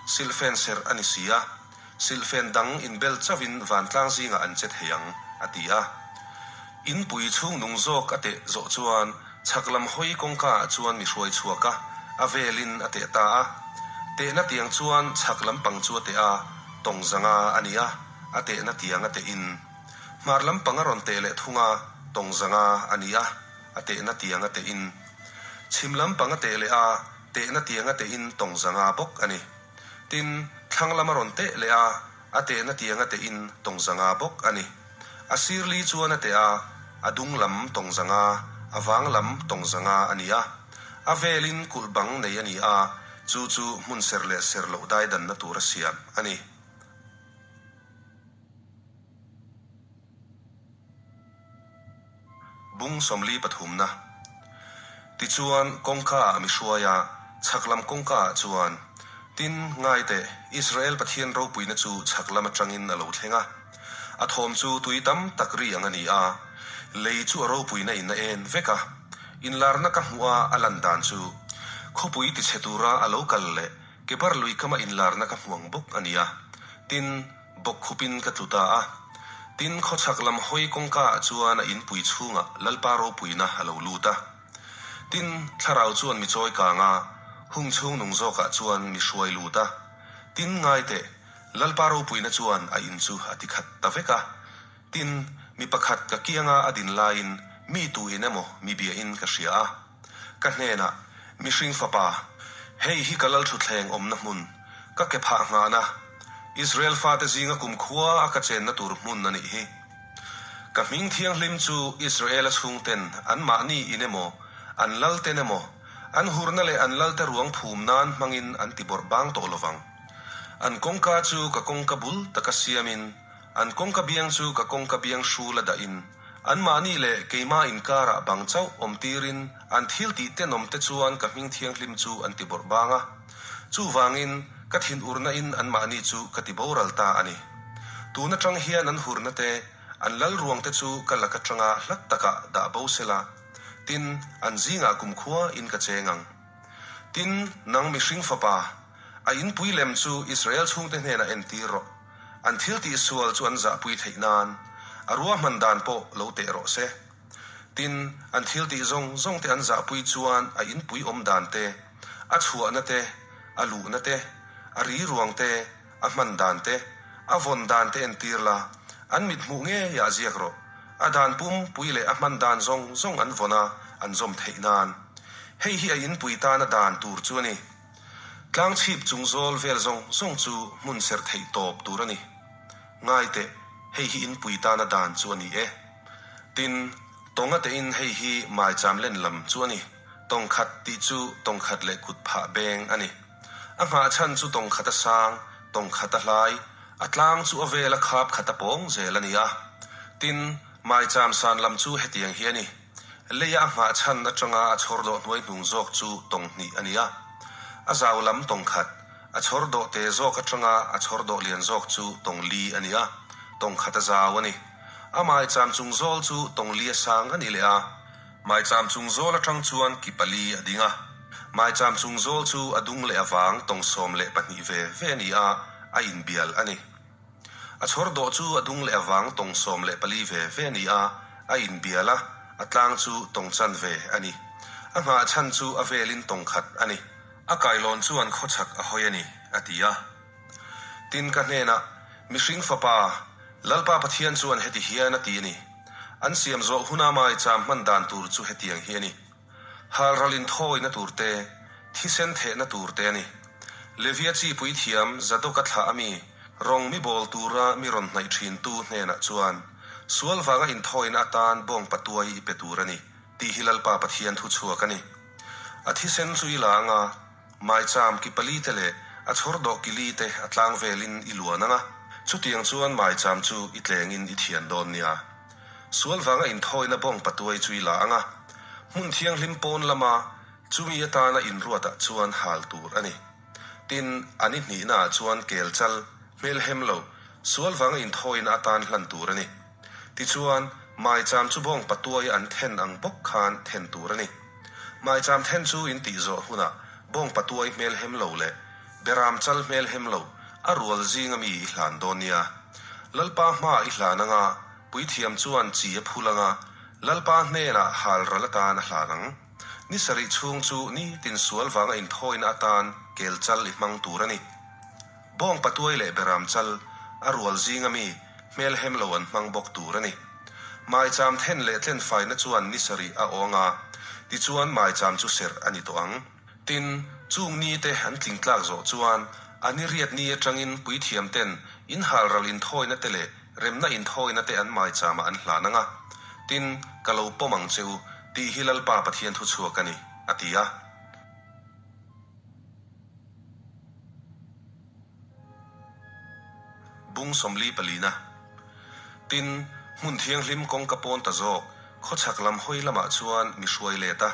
Silhfen serh a ni si a. Silhfen dang inbel chauhin vantlang zingah an che thei ang, a ti a. Inpui chhung nung zawk a teh zawh chuan chhak lam hawi kawngka ah chuan mi hruai chhuak a, a velin a teh ta a. Tehna tiang chuan chhak lampang chu a teh a, tawng zanga a ni a, a tehna tiang a teh in. Hmar lampang a rawn teh leh thung a, tawng zanga a ni a, a tehna tiang a teh in. Chhim lampang a teh leh a, tehna tiang a teh in tawng zanga bawk a ni. Tin, thlang lam a rawn teh leh a, a tehna tiang a teh in tawng zanga bawk a ni. A sir li chuan a teh a, a dung lam tawng zanga, a vang lam tawng zanga a ni a. A velin kulh bang nei a ni a, chu chu hmun serh leh serh loh daidanna tur a siam a ni. Bung 43 na. Tichuan, kawngka ah mi hruai a, chhak lam kawngka ah chuan, Tin, ngai teh, Israel Pathian ropuina chu chhak lam atangin a lo thleng a. A thawm chu tui tam tak ri ang a ni a, lei chu a ropuina in a en vek a. Inlarna ka hmuh a a lan dan chu, khawpui tichhe tura a lo kal leh Kebar lui kama inlarna ka hmu ang bawk a ni a. Tin, bawkkhupin ka tlu ta a. Tin, khawchhak lam hawi kawngkaah chuan a inpui chhungah Lalpa ropuina a lo lut a. Tin, thlarau chuan mi chawi kang a, hung chhung nung zawkah chuan mi hruai lut a. Tin, ngai teh, Lalpa ropuina chuan a in chu a ti khat ta vek a. Tin, mi pakhat ka kianga a din laiin mi tu in emaw mi biahin ka hria a. Ka hnenah, Mihring fapa, hei hi ka lalthutthleng awmna hmun, ka ke phah nghahna, Israel fate zinga kumkhua a ka chenna tur hmun a nih hi. Ka hming thianghlim chu Israela chhungten anmahni in emaw, an lalten emaw, an hurna leh an lalte ruang phum nan hmangin an ti bawrh bang tawh lovang. An kawngka chu ka kawngka bul taka siamin, An kawngka biang chu ka kawngka biang hrul a dahin, anmahni leh keimah inkarah bang chauh awm tirin an thil tih tenawm te chuan ka hming thianghlim chu an ti bawrh bang a. Chuvangin, ka thinurna in anmahni chu ka ti boral ta a ni. Tun atang hian an hurna te, an lal ruang te chu ka lak atanga hlat takah dah bo sela, tin, an zingah kumkhua in ka cheng ang. Tin, nang mihring fapa, a inpui lem chu Israel chhungte hnenah entir rawh. An thil tih sual chu an zahpui theih nan a ruahman dan pawh lo teh rawh se. Tin, an thil tih zawng zawng te an zahpui chuan a inpui awm dan te, a chhuahna te, a luhna te, a ri ruang te, a hman dan te, a vawn dan te entir la, an mit hmuh ngeiah ziak rawh. A dan pum pui leh a hman dan zawng zawng an vawn a, an zawm theih nan. Hei hi a inpui tana dan tur chu a ni. Tlangchhip chung zawl vel zawng zawng chu hmun serh theih tawp tur a ni. Ngai teh, hei hi inpui tana dan chu a ni e. Tin, tawnga tein hei hi maicham len lam chu a ni. Tawng khat tih chu tawng khat leh kut phah beng a ni. A nghah chhan chu tawng khat a sang, tawng khat a hlai, a tlang chu a vel a khap khat a pawng zel a ni a. Tin, maicham san lam chu hetiang hi a ni. Leia a nghah chhan atanga a chhawr dawh hnuai hnung zawk chu tawng hnih a ni a. A zau lam tawng khat, a chhawr dawh te zawk atanga a chhawr dawh lian zawk chu tawng li a ni a, tawng khat a zau a ni. A maicham chung zawl chu tawng li a sang a ni leh a. Maicham chung zawl atang chuan ki pali a ding a. Maicham chung zawl chu a dung leh a vang tawng 12 ve ve a ni a, a inbial a ni. A chhawr dawh chu a dung leh a vang tawng 14 ve ve a ni a, a inbial a, a tlang chu tawng chanve a ni. A nghah chhan chu a velin tawng khat a ni. A kailawn chuan khawchhak a hawi a ni, a ti a. Tin, ka hnenah, Mihring fapa, Lalpa Pathian chuan heti hian a ti a ni, An siam zawh huna maicham hman dan tur chu hetiang hi a ni. Halral inthawina tur te, thisen thehna tur te a ni. Levia chi puithiam Zadoka thlah a mi, rawng mi bawl tura mi rawn hnaih thintu hnenah chuan, Sual vanga inthawina atan bawng patuai i pe tur a ni, tih hi Lalpa Pathian thu chhuak a ni. A thisen chu i la anga, maicham ki pali te leh a chhawr dawh ki li te a tlang velin i luan anga, chutiang chuan maicham chu i tlengin i thian dawn nia. Sual vanga inthawina bawng patuai chu i la anga, hmun thianghlim pawn lama chumi atana inruatah chuan hal tur a ni. Tin, a ni hnihnaah chuan kel chal, hmelhem lo, sual vanga inthawina atan hlan tur a ni. Tichuan, maicham chu bawng patuai an then ang bawk khan then tur a ni. Maicham then chu in tih zawh hunah bawng patuai hmelhem lo leh beram chal hmelhem lo a rual zinga mi i hlan dawn nia. Lalpa hmaah i hlan anga puithiam chuan chi a phul anga Lalpa hnenah hal ral atan a hlan ang. Ni sarih chhung chu nitin sual vanga inthawina atan kel chal i hmang tur a ni. Bawng patuai leh beram chal a rual zinga mi hmelhem lo an hmang bawk tur a ni. Maicham then leh tlenfaina chuan ni sarih a awng a, tichuan maicham chu serh a ni tawh ang. Tin, chung ni te an tling tlak zawh chuan a ni riat ni atangin puithiam ten in halral inthawina te leh remna inthawina te an maichamah an hlan ang a. Tin, ka lo pawm ang che u, tih hi Lalpa Pathian thuchhuak a ni, a ti a. Bung 44na. Tin, hmun thianghlim kawngka pawn ta zawk, khawchhak lam hawi lamah chuan mi hruai let a,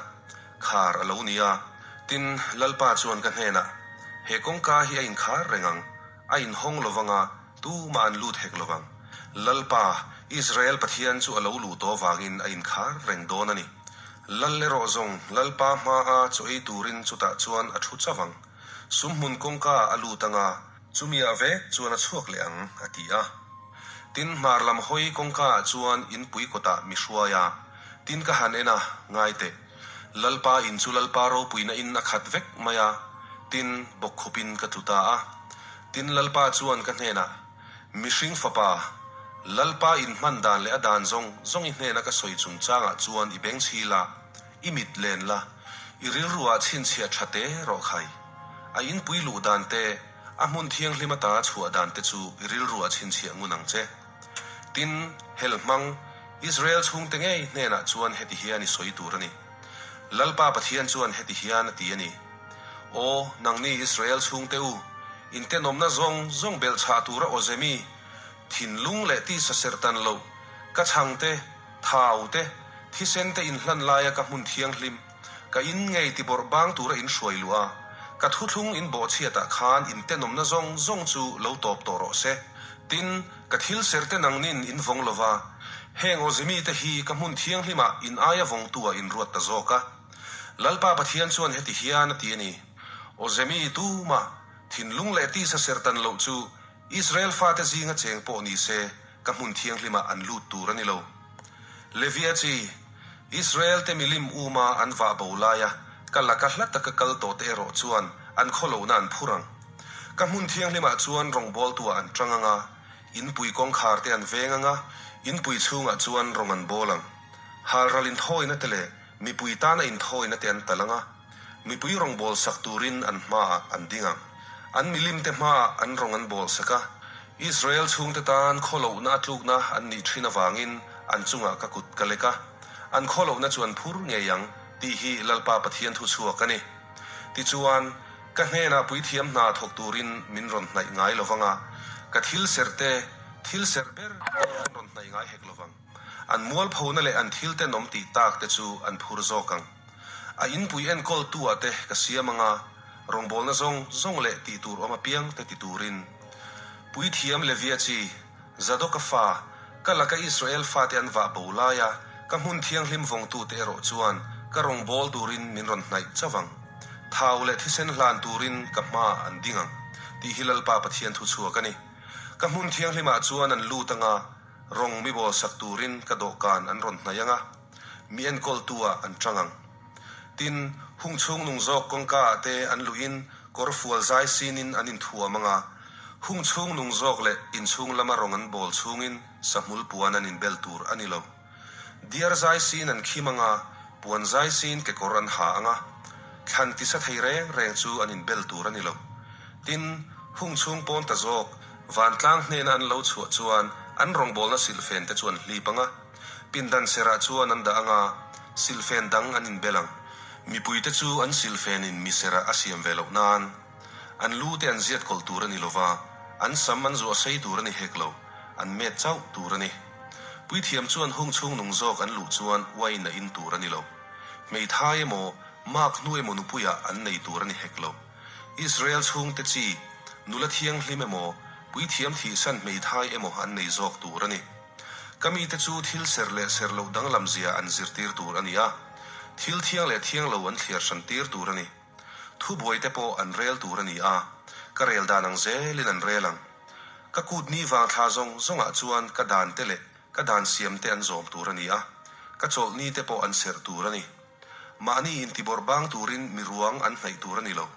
khar a lo ni a. Tin, Lalpa chuan ka hnenah, He kawngka hi a inkhar reng ang, a inhawng lo vanga tumah an lut hek lo vang. Lalpa, Israel Pathian chu a lo luh tawh avangin a inkhar reng dawn a ni. Lal erawh zawng Lalpa hmaa chaw ei turin chutah chuan a thu chauh ang. Sumhmun kawngka a lut anga chumi-ah vek chuan a chhuak leh ang, a ti a. Tin, hmar lam hawi kawngka-ah chuan inpui kawtah mi hruai a, tin ka han en a, ngai teh. Lalpa in chu Lalpa ropuina in a khat vek mai a, tin, bawkkhupin ka tlu ta a. Tin, Lalpa chuan ka hnenah, Mihring fapa, Lalpa in hman dan leh a dan zawng zawng i hnena ka sawi chungchangah chuan i bengchhi la, I mit len la, i rilruah chhinchhiah tha te rawh khai. A inpui luh dan te, a hmun thianghlim ata chhuah dan te chu i rilruah chhinchhiah ngun ang che. Tin, hel hmang, Israel chhungte ngei hnenah chuan heti hian i sawi tur a ni. Lalpa Pathian chuan heti hian a ti a ni, Aw, nangni Israel chhungte u, in tenawmna zawng zawng belhchhah tura awzemi, thinlung leh tisa serhtan loh, ka chhangte, Thau te, thisen te inhlan laia ka hmun thianghlim, ka in ngei ti bawrh bang tura in hruai luh a, ka thuthlung in bawhchhiatah khan in tenawmna zawng zawng chu lo tawp tawh rawh se. Tin, ka thil ser te nangnin in vawng lo va, heng awzimi te hi ka hmun thianghlimah in aia vawngtu-ah in ruat ta zawk a. Lalpa Pathian chuan heti hian a ti a ni, Awzemi tumah thinlung leh tisa serhtan loh chu Israel fate zinga cheng pawh ni se, ka hmun thianghlimah an lut tur a ni lo. Levia chi, Israel te milim uma an vah bo laia ka laka hla taka kal tawh te erawh chuan an khawlohna an phur ang. Ka hmun thianghlimah chuan rawngbawltuah an tang ang a, inpui kawngkhar te an veng ang a, inpui chhungah chuan rawng an bawl ang. Halral inthawina te leh mipui tana inthawina te an tal ang a. Mipui rawng bawl sak turin an hmaah an ding ang. An milimte hmaah an rawng an bawl sak a. Israel chhungte tan khawlohna a tlukna an nih thin avangin an chungah ka kut ka lek a. An khawlohna chu an phur ngei ang tih hi Lalpa Pathian thu chhuak a ni. Tichuan, ka hnenah puithiam hna thawk turin min rawn hnaih ngai lo vang a, ka thil serh te, thil serh ber te an rawn hnaih ngai hek lo vang. An mualphona leh an thil tenawm tih tak te chu an phur zawk ang. A inpui enkawltu ah te ka siam anga, rawngbawlna zawng zawng leh tih tur awm apiang te ti turin. Puithiam Levia chi, Zadoka fa, ka laka Israel fate an vah bo laia ka hmun thianghlim vawngtu te erawh chuan ka rawngbâwl turin min rawn hnaih chauh ang. Thau leh thisen hlan turin ka hmaah an ding ang, tih hi Lalpa Pathian thu chhuak a ni. Ka hmun thianghlimah chuan an lut anga, rawng mi bawl sak turin ka dawhkan an rawn hnaih anga, mi enkawltu ah an tang ang. Tin, hung chhung nung zawk kawngka ah te an luhin kawr fual zai sinin an inthuam anga, hung chhung nung zawk leh inchhung lama rawng an bawl chhungin sahmul puan an inbel tur a ni lo. Diar zai siin an khim anga, puan zai siin kekawr an ha anga, thlan tisa thei reng reng chu an inbel tur a ni lo. Tin, hung chhung pawn ta zawk, vantlang hnena an lo chhuah chuan an rawngbawlna silhfen te chu an hlip anga, pindan serah chuan an dah anga, silhfen dang an inbel ang. Mipuite chu an silhfenin mi serah a siam ve loh nan, an lu te an ziat kawlh tur a ni lova, an sam an zuah sei tur a ni hek lo, an met chauh tur a ni. Puithiam chuan hung chhung nung zawk an luh chuan uain a in tur a ni lo. Hmeithai emaw, mak hnu emaw nupuiah an nei tur a ni hek lo. Israel chhungte chi, nula thianghlim emaw, puithiam thihsan hmeithai emaw an nei zawk tur a ni. Ka mite chu thil serh leh serh loh danglam zia an zirtir tur a ni a, thil thiang leh thiang lo an thliar hran tir tur a ni. Thubuaite pawh an rel tur a ni a, ka rel dan ang zelin an rel ang. Ka kut ni vang thla zawng zawngah chuan ka dan te leh ka dan siam te an zawm tur a ni a, ka chawlh ni te pawh an serh tur a ni. Mahni intibawrh bang turin mi ruang an hnaih tur a ni lo.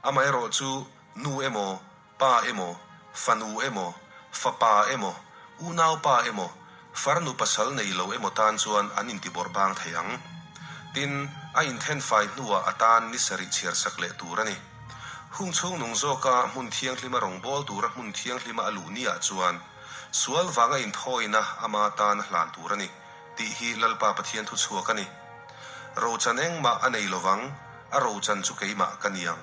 Amaherawh chu nu emaw, pa emaw, fanu emaw, fapa emaw, unaupa emaw, farnu pasal nei lo emaw tan chuan an intibawrh bang thei ang. Tin, a inthenfai hnuah a tan ni sarih chhiarsak leh tur a ni. Hung chhung nung zawka hmun thianghlima rawngbâwl tura hmun thianghlima a luh niah chuan sual vanga inthawina ama tan a hlan tur a ni, tih hi Lalpa Pathian thu chhuak a ni. Rochan engmah a nei lovang, a rochan chu keimah ka ni ang.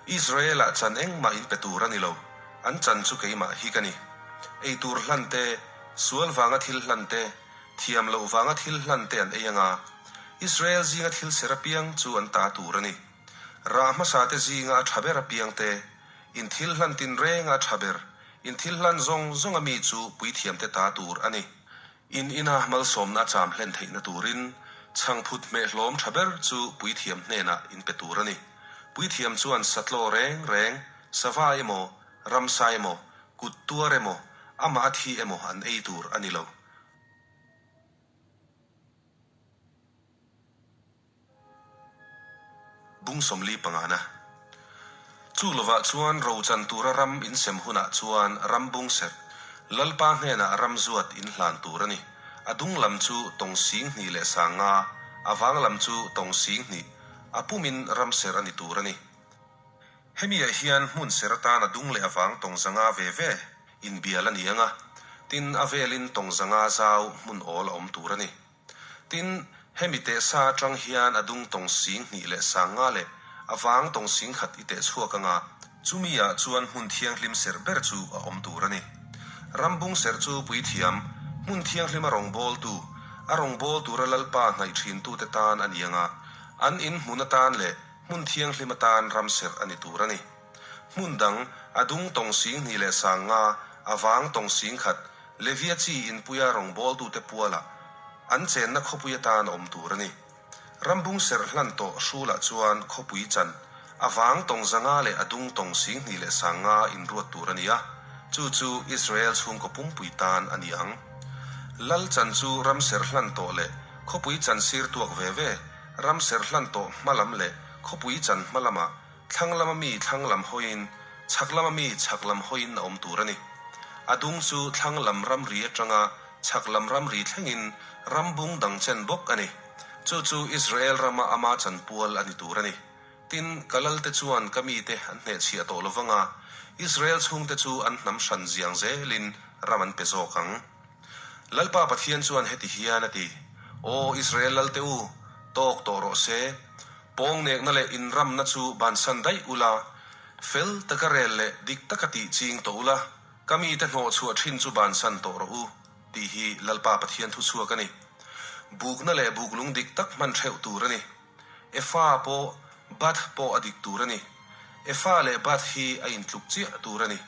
Israel-ah chan engmah in pe tur a ni lo, an chan chu keimah hi ka ni. Ei tur hlan te, sual vanga thil hlan te, thiam loh vanga thil hlan te an ei anga, Israel zinga thil ser apiang chu an ta tur a ni. Rah hmasa te zinga a tha ber apiang te, in thil hlan tinrenga a tha ber, in thil hlan zawng zawnga mi chu puithiam te ta tur a ni. In ina malsawmna a cham hlen theihna turin chhangphut hmeh hlawm tha ber chu puithiam hnenah in pe tur a ni. Puithiam chuan satlaw reng reng, sava emaw, ramsa emaw, kut tuar emaw, amah a thi emaw an ei tur a ni lo. Bung 45 na. Chu lovah chuan rochan tura ram insem hunah chuan ram bung serh, Lalpa hnenah ram zuat inhlan tur a ni. A dung lam chu tawng 2500, a vang lam chu tawng 2000, a pumin ram serh a ni tur a ni. Hemiah hian hmun serh atan a dung leh a vang tawng 500 ve ve inbial a ni ang a, tin a velin tawng 500 zau hmun awl a awm tur a ni. Tin, hemi teh sa atang hian a dung tawng 2500 leh a vang tawng 10,000 i teh chhuak anga, chumi ah chuan hmun thianghlim serh ber chu a awm tur a ni. Ram bung serh chu puithiam, hmun thianghlima rawngbawltu, a rawngbâwl tura Lalpa hnaih ṭhintute tan a ni anga, an in hmun atan leh hmun thianghlim atan ram serh a ni tur a ni. Hmun dang, a dung tawng 2500, a vang tawng 10,000, Levia chi inpuia rawngbawltute pualah an chenna khawpui atan a awm tur a ni. Rambung serh hlan tawh hrulah chuan khawpui chan, a vang tawng 500 leh a dung tawng 2500 inruat tur a ni a, chu chu Israel chhungkaw pumpui tan a ni ang. Lal chan chu ram serh hlan tawh leh khawpui chan sir tuak ve ve, ram serh hlan tawh hma lam leh khawpui chan hma lamah thlang lama mi thlang lam hawiin, chhak lama mi chhak lam hawiin a awm tur a ni. A dung chu thlang lam ramri atanga chhak lam ramri thlengin ram bung dang chen bawk a ni. Chu chu Israel rama ama chanpual a ni tur a ni. Tin, ka lalte chuan ka mite an hnehchhiah tawh lovang a, Israel chhungte chu an hnam hran ziang zelin ram an pe zawk ang. Lalpa Pathian chuan heti hian a ti, Aw Israel lalte u, tawk tawh rawh se. Pawng nekna leh inramna chu bansan daih ula, fel taka rel leh dik taka tih ching tawh ula, ka mite hnawh chhuah thin chu bansan tawh rawh u, tih hi Lalpa Pathian thu chhuak a ni. Bukna leh buklung dik tak hman theuh tur a ni. Efa pawh Bath pawh a dik tur a ni. Efa leh Bath hi a intluk chiah tur a ni.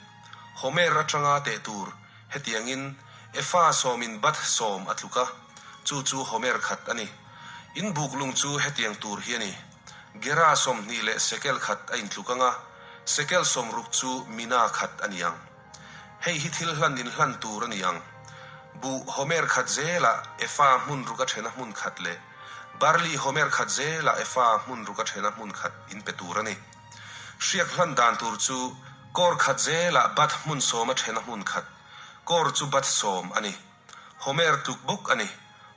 Homer atanga teh tur hetiangin Efa sawmin Bath sawm a tluk a, chu chu Homer khat a ni. In buklung chu hetiang tur hi a ni. Gera 20 leh sekel khat a intluk ang a, sekel 60 chu mina khat a ni ang. Hei hi thil hlan inhlan tur a ni ang. Buh homer khat zelah efa hmun ruk a thena hmun khat leh barli homer khat zelah efa hmun ruk a thena hmun khat in pe tur a ni. Hriak hlan dan tur chu kawr khat zelah bath hmun sawm a thena hmun khat, kawr chu bath 10 a ni. Homer tluk bawk a ni,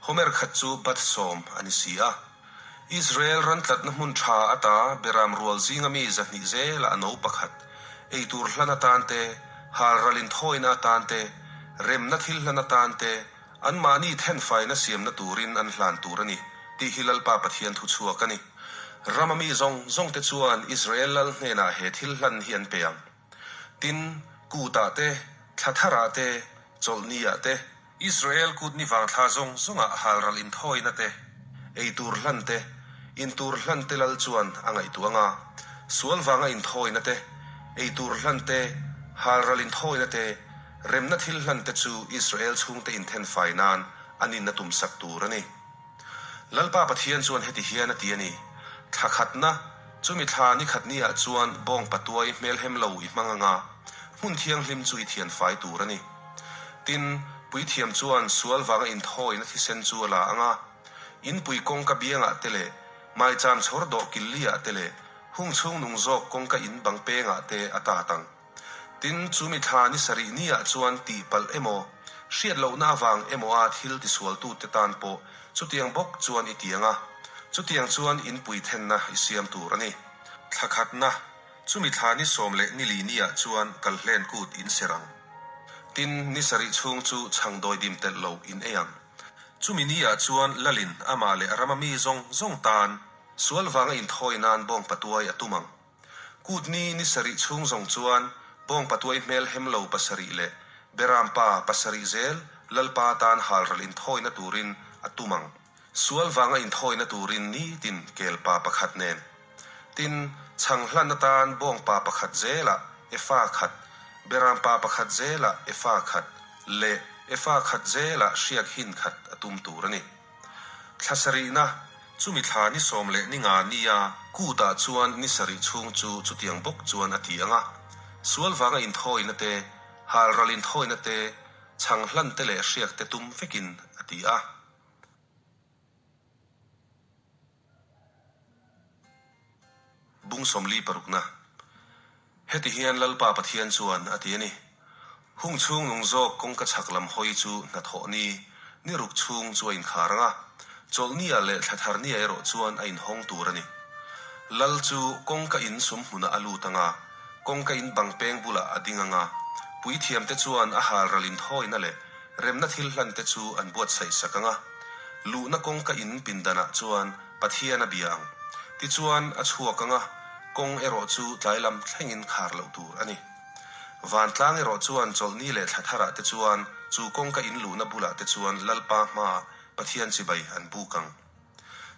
homer khat chu bath 10 a ni si a. Israel ran tlatna hmun tha ata beram rual zinga mi 200 zelah no pakhat, eitur hlan atan te, hal ralin thawina atan te, remna thil hlan atan te, an mahni thenfaina siamna turin an hlan tur a ni, tih hi Lalpa Pathian thu chhuak a ni. Rama mi zawng zawng te chuan Israel lal hnenah he thil hlan hi an pe ang. Tin, kutah te, thla tharah te, chawlhniah te, Israel kut ni vangthla zawng zawngah halral inthawina te, eitur hlan te, intur hlan te lal chuan a ngaihtuah anga, sual vanga inthawina te, eitur hlan te, halral inthawina te, remna thil hlan te chu Israel chhungte inthenfai nan an inna tumsak tur a ni. Lalpa Pathian chuan heti hian a ti a ni, Thla khatna, chumi thla ni khat niah chuan bawng patuai hmelhem lo i hmang anga, hmun thianghlim chu i thianfai tur a ni. Tin, puithiam chuan sual vanga inthawina thisen chu a la anga, inpui kawngka biangah te leh maicham chhawr dawh killiah te leh hung chhung nung zawk kawngka in bang pengah te a tat ang. Tin, chumi thla ni sarih niah chuan tihpalh emaw, hriat lohna avang emaw a thil tisualtute tan pawh chutiang bawk chuan i ti ang a, chutiang chuan inpui thenna i siam tur a ni. Thla khatna, chumi thla ni 10 leh ni li niah chuan kalhlen kut in serh ang. Tin, ni sarih chhung chu chhang dawidim telh lo in ei ang. Chumi niah chuan lalin amah leh a rama mi zawng zawng tan sual vanga inthawi nan bawng patuai a tum ang. Kut ni ni sarih chhung zawng chuan bawng patuai hmel hem lo pasarih leh beram pa pasarih zel Lalpa tan halral inthawina turin a tum ang. Sual vanga inthawina turin nitin kel pa pakhat nen. Tin, chhang hlan atan bawng pa pakhat zelah efa khat, beram pa pakhat zelah efa khat leh efa khat zelah hriak hin khat a tum tur a ni. Thla sarihna, chumi thla ni 10 leh ni nga nia kutah chuan ni sarih chhung chu chutiang bawk chuan a ti ang a. Sual vanga inthawina te, halral inthawina te, chhang hlan te leh hriak te tum vekin a ti a. Bung 46na. Heti hian Lalpa Pathian chuan a ti a ni. Hung chhung nung zawk kawngka chhak lam hawi chu hnathawh ni, ni ruk chhung chu a inkhar ang a, chawlhnia leh thla thar nia erawh chuan a inhawng tur a ni. Lal chu kawngka in sum hmunah a lut ang a, kawngka in bang peng bulah a ding ang a, puithiamte chuan a halral inthawina leh remna thil hlan te chu an buatsaih sak ang a, luhna kawngka in pindanah chuan Pathian a bia ang. Tichuan a chhuak ang a, kawng erawh chu tlai lam thlengin khar loh tur a ni. Vantlang erawh chuan chawlhni leh thla tharah te chuan chu kawngka in luhna bulah te chuan Lalpa hmaah Pathian chibai an buk ang.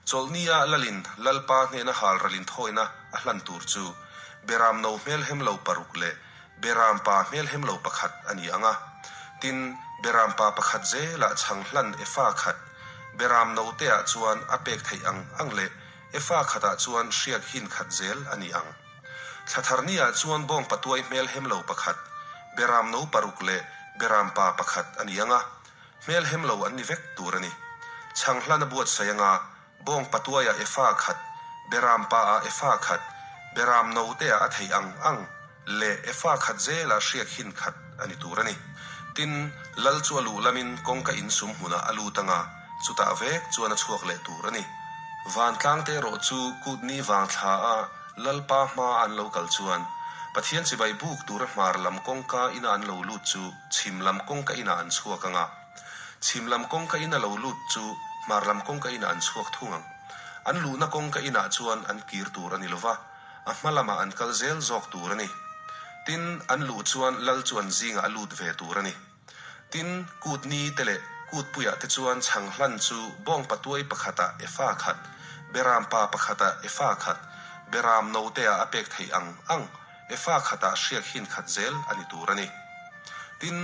Chawlhnia lalin Lalpa hnena halral inthawina a hlan tur chu beram no hmelhem lo paruk leh beram pa hmelhem lo pakhat a ni ang a. Tin, beram pa pakhat zelah chhang hlan efa khat, beram no teah chuan a pek theih ang ang leh efa khatah chuan hriak hin khat zel a ni ang. Thla thar niah chuan bawng patuai hmelhem lo pakhat, beram no paruk leh beram pa pakhat a ni ang a, hmelhem lo an ni vek tur a ni. Chhang hlan a buatsaih ang a, bawng patuaiah efa khat, beram paah efa khat, beram no teah a theih ang ang leh efa khat zelah hriak hin khat a ni tur a ni. Tin, lal chu a luh lamin kawngka in sum hmunah a lut ang a, chutah vek chuan a chhuak leh tur a ni. Vantlang te erawh chu kut ni vang thla a Lalpa hma an lo kal chuan Pathian chibai buk tura hmar lam kawngka ina an lo lut chu chhim lam kawngka inah an chhuak ang a, chhim lam kawngka ina lo lut chu hmar lam kawngka inah an chhuak thung ang. An luhna kawngka inah chuan an kir tur a ni lova, a hma lamah an kal zel zawk tur a ni. Tin, an luh chuan lal chu an zingah a lut ve tur a ni. Tin, kut ni te leh kut puiah te chuan chhang hlan chu bawng patuai pakhatah efa khat, beram pa pakhatah efa khat, beram no teah a pek theih ang ang efa khatah hriak hin khat zel a ni tur a ni. Tin,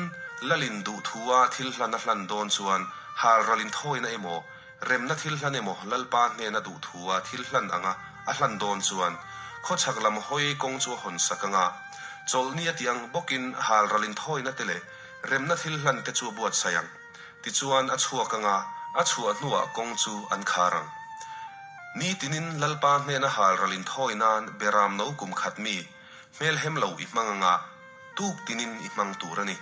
lalin duh thua thil hlan a hlan dawn chuan halral inthawina emaw, remna thil hlan emaw Lalpa hnena duh thua thil hlan anga a hlan dawn chuan khawchhak lam hawi kawng chu a hawn sak ang a, chawlhni a tih ang bawkin halral inthawina te leh remna thil hlan te chu a buatsaih ang. Tichuan a chhuak ang a, a chhuah hnuah kawng chu an khar ang. Ni tinin Lalpa hnena halral inthawi nan beram no kum khat mi hmelhem lo i hmang ang a, tuk tinin i hmang tur a ni.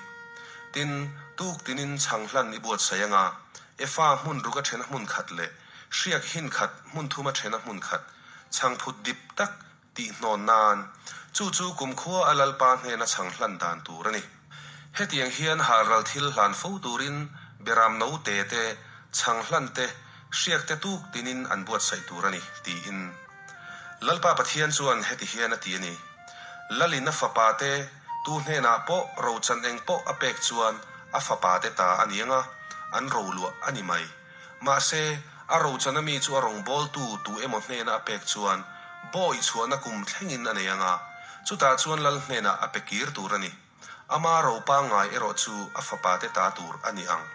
Tin, tuk tinin chhang hlan i buatsaih ang a, Efa hmun ruk a thena hmun khat leh hriak hin khat hmun thum a thena hmun khat chhangphut dip tak tih hnawn nan, chu chu kumkhua a Lalpa hnena chhang hlan dan tur a ni. Hetiang hian halral thil hlan fo turin beram no te te, chhang hlan te, hriak te tuk tinin an buatsaih tur a ni, tiin. Lalpa Pathian chuan heti hian a ti a ni, Lalin a fapa te tu hnenah pawh rochan eng pawh a pek chuan a fapa te ta a ni ang a, an roluah a ni mai. Mahse, a rochana mi chu a rawngbawltu tu emaw hnena a pek chuan bawi chhuahna kum thlengin a nei ang a, chutah chuan lal hnenah a pe kir tur a ni. Ama ro pangngai erawh chu a fapate ta tur a ni ang.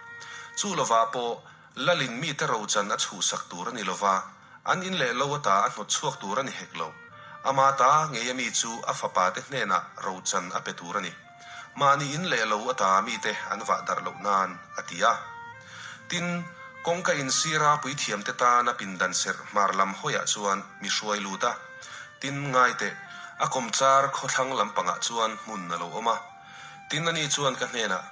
Chu lovah pawh lalin mite rochan a chhuhsak tur a ni lova, an in leh lo ata a hnawt chhuak tur a ni hek lo. Ama ta ngeia mi chu a fapate hnenah rochan a pe tur a ni. Mahni in leh lo ata mite an vah darh loh nan, a ti a. Tin, kawngka insira puithiamte tana pindan serh hmar lam hawiah chuan mi hruai lut a. Tin, ngaiteh, a kawmchar khawthlang lampangah chuan hmun a lo awm a. Tin, ani chuan ka hnenah,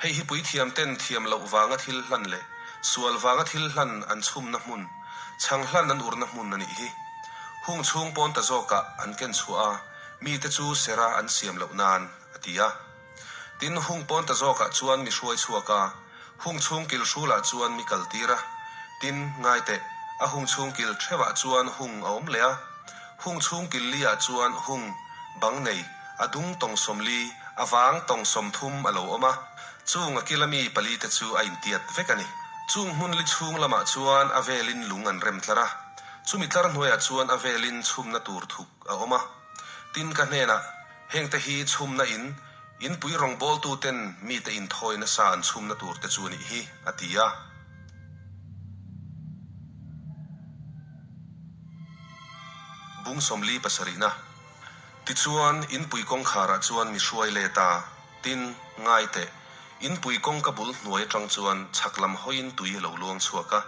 Hei hi puithiamten thiam loh vanga thil hlan leh sual vanga thil hlan an chhumna hmun, chhang hlan an urna hmun a nih hi. Hung chhung pawn ta zawkah an ken chhuah a, mite chu sera an siam loh nan, a ti a. Tin, hung pawn ta zawkah chuan mi hruai chhuak a, hung chhung kil hrulah chuan mi kal tir a. Tin, ngaiteh, a hung chhung kil theuhah chuan hung a awm leh a. Hung chhung kil liah chuan hung, bang nei, a dung tawng 40, a vang tawng 30 a lo awm a. Chung a kila mi palite chu a intiat vek a ni. Chung hmun li chhung lamah chuan a velin lung an rem tlar a. Chumi tlar hnuaiah chuan a velin chhumna tur thuk a awm a. Tin ka hnenah, Hengte hi chhumna in, inpui rawngbawltuten mite inthawi nasa an chhumna tur te chu a nih hi, a ti a. Bung 47na. Tichuan, inpui kawngkharah chuan mi hruai let a, tin, ngai teh, inpui kawngka bul hnuai atang chuan chhak lam hawiin tui a lo luang chhuak a.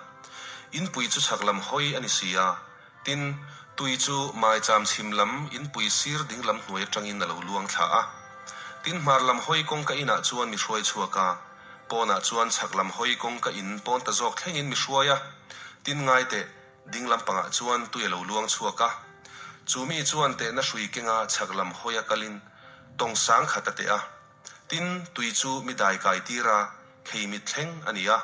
Inpui chu chhak lam hawi a ni si a, tin, tui chu maicham chhim lam inpui sir ding lam hnuai atangin a lo luang thla a. Tin, hmar lam hawi kawngka inah chuan mi hruai chhuak a, pawnah chuan chhak lam hawi kawngka in pawn ta zawk thlengin mi hruai a, tin, ngai teh, Ding lampangah chuan tui a lo luang chhuak a, chu mi chuan tehna hrui kenga chhak lam hawi a kalin tawng sang khat a teh a. Tin, tui chu mi dai kai tir a, khei mit thleng a ni a.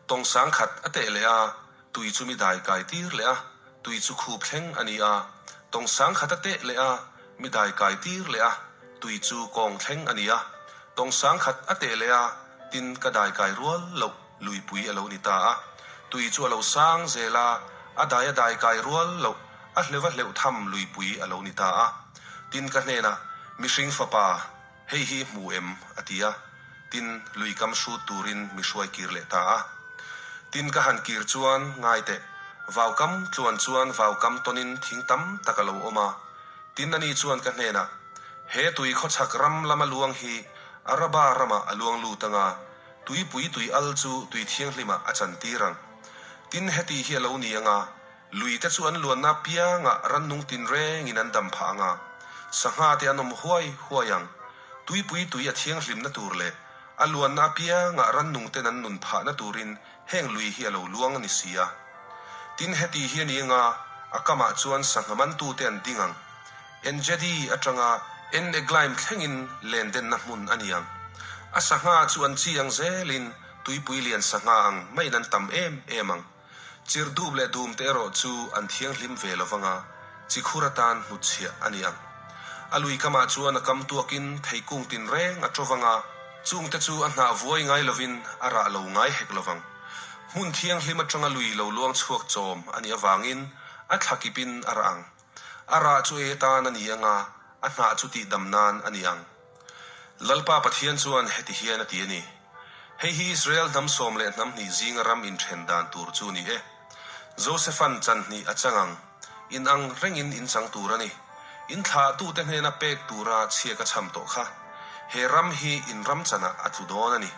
Tawng sang khat a teh leh a, tui chu mi dai kai tir leh a, tui chu khup thleng a ni a. Tawng sang khat a teh leh a, mi dai kai tir leh a, tui chu kawng thleng a ni a. Tawng sang khat a teh leh a, tin ka dai kai rual loh. Luipui a lo ni ta a, tui chu a lo sang zel a, a dai a dai kai rual loh, a hleuh a hleuh tham luipui a lo ni ta a. Tin ka hnenah, Mihring fapa, hei hi hmu em? a ti a. Tin, lui kam hrut turin mi hruai kir leh ta a. Tin ka han kir chuan, ngai teh, vau kam tluan chuan vau kam tawnin thing tam tak a lo awm a. Tin ani chuan ka hnenah, He tui khawchhak ram lama luang hi Araba ramah a luang lut anga, Tuipui tui al chu tui thianghlimah a chantir ang. Tin, heti hi a lo ni ang a, lui te chu an luanna piangah rannung tinrengin an dam phah ang a, sangha te an awm huai huai ang. Tuipui tui a thianghlimna tur leh a luanna apiangah rannung ten an nun phahna turin heng lui hi a lo luang a ni si a. Tin, heti hi a ni ang a, a kamah chuan sangha mantute an ding ang. Engedi atanga En-eglaim thlengin lendenna hmun a ni ang. A sangha chu an chi ang zelin tuipui lian sangha ang maiin an tam em em ang. Chirdup leh dumte erawh chu an thianghlim ve lo vanga chi khur atan hnutchhiah a ni ang. A lui kamah chuan a kam tuakin theikung tinreng a ṭo vanga chungte chu a hnah vuai ngai lovin a rah lo ngai hek lo vang. Hmun thianghlim atanga lui lo luang chhuak chawm a nih avangin a thlakipin a rah ang. A rah chu e tan a ni ang a, a hnah chu tihdam nan a ni ang. Lalpa Pathian chuan heti hian a ti a ni, Hei hi Israel hnam sawm leh hnam hnih zinga ram inthen dan tur chu a ni e. Josephan chan hnih a chang ang. In ang rengin in chang tur a ni. In thlahtute hnena pek tura chhia ka chham tawh kha. He ram hi in ram chanah a tlu dawn a ni.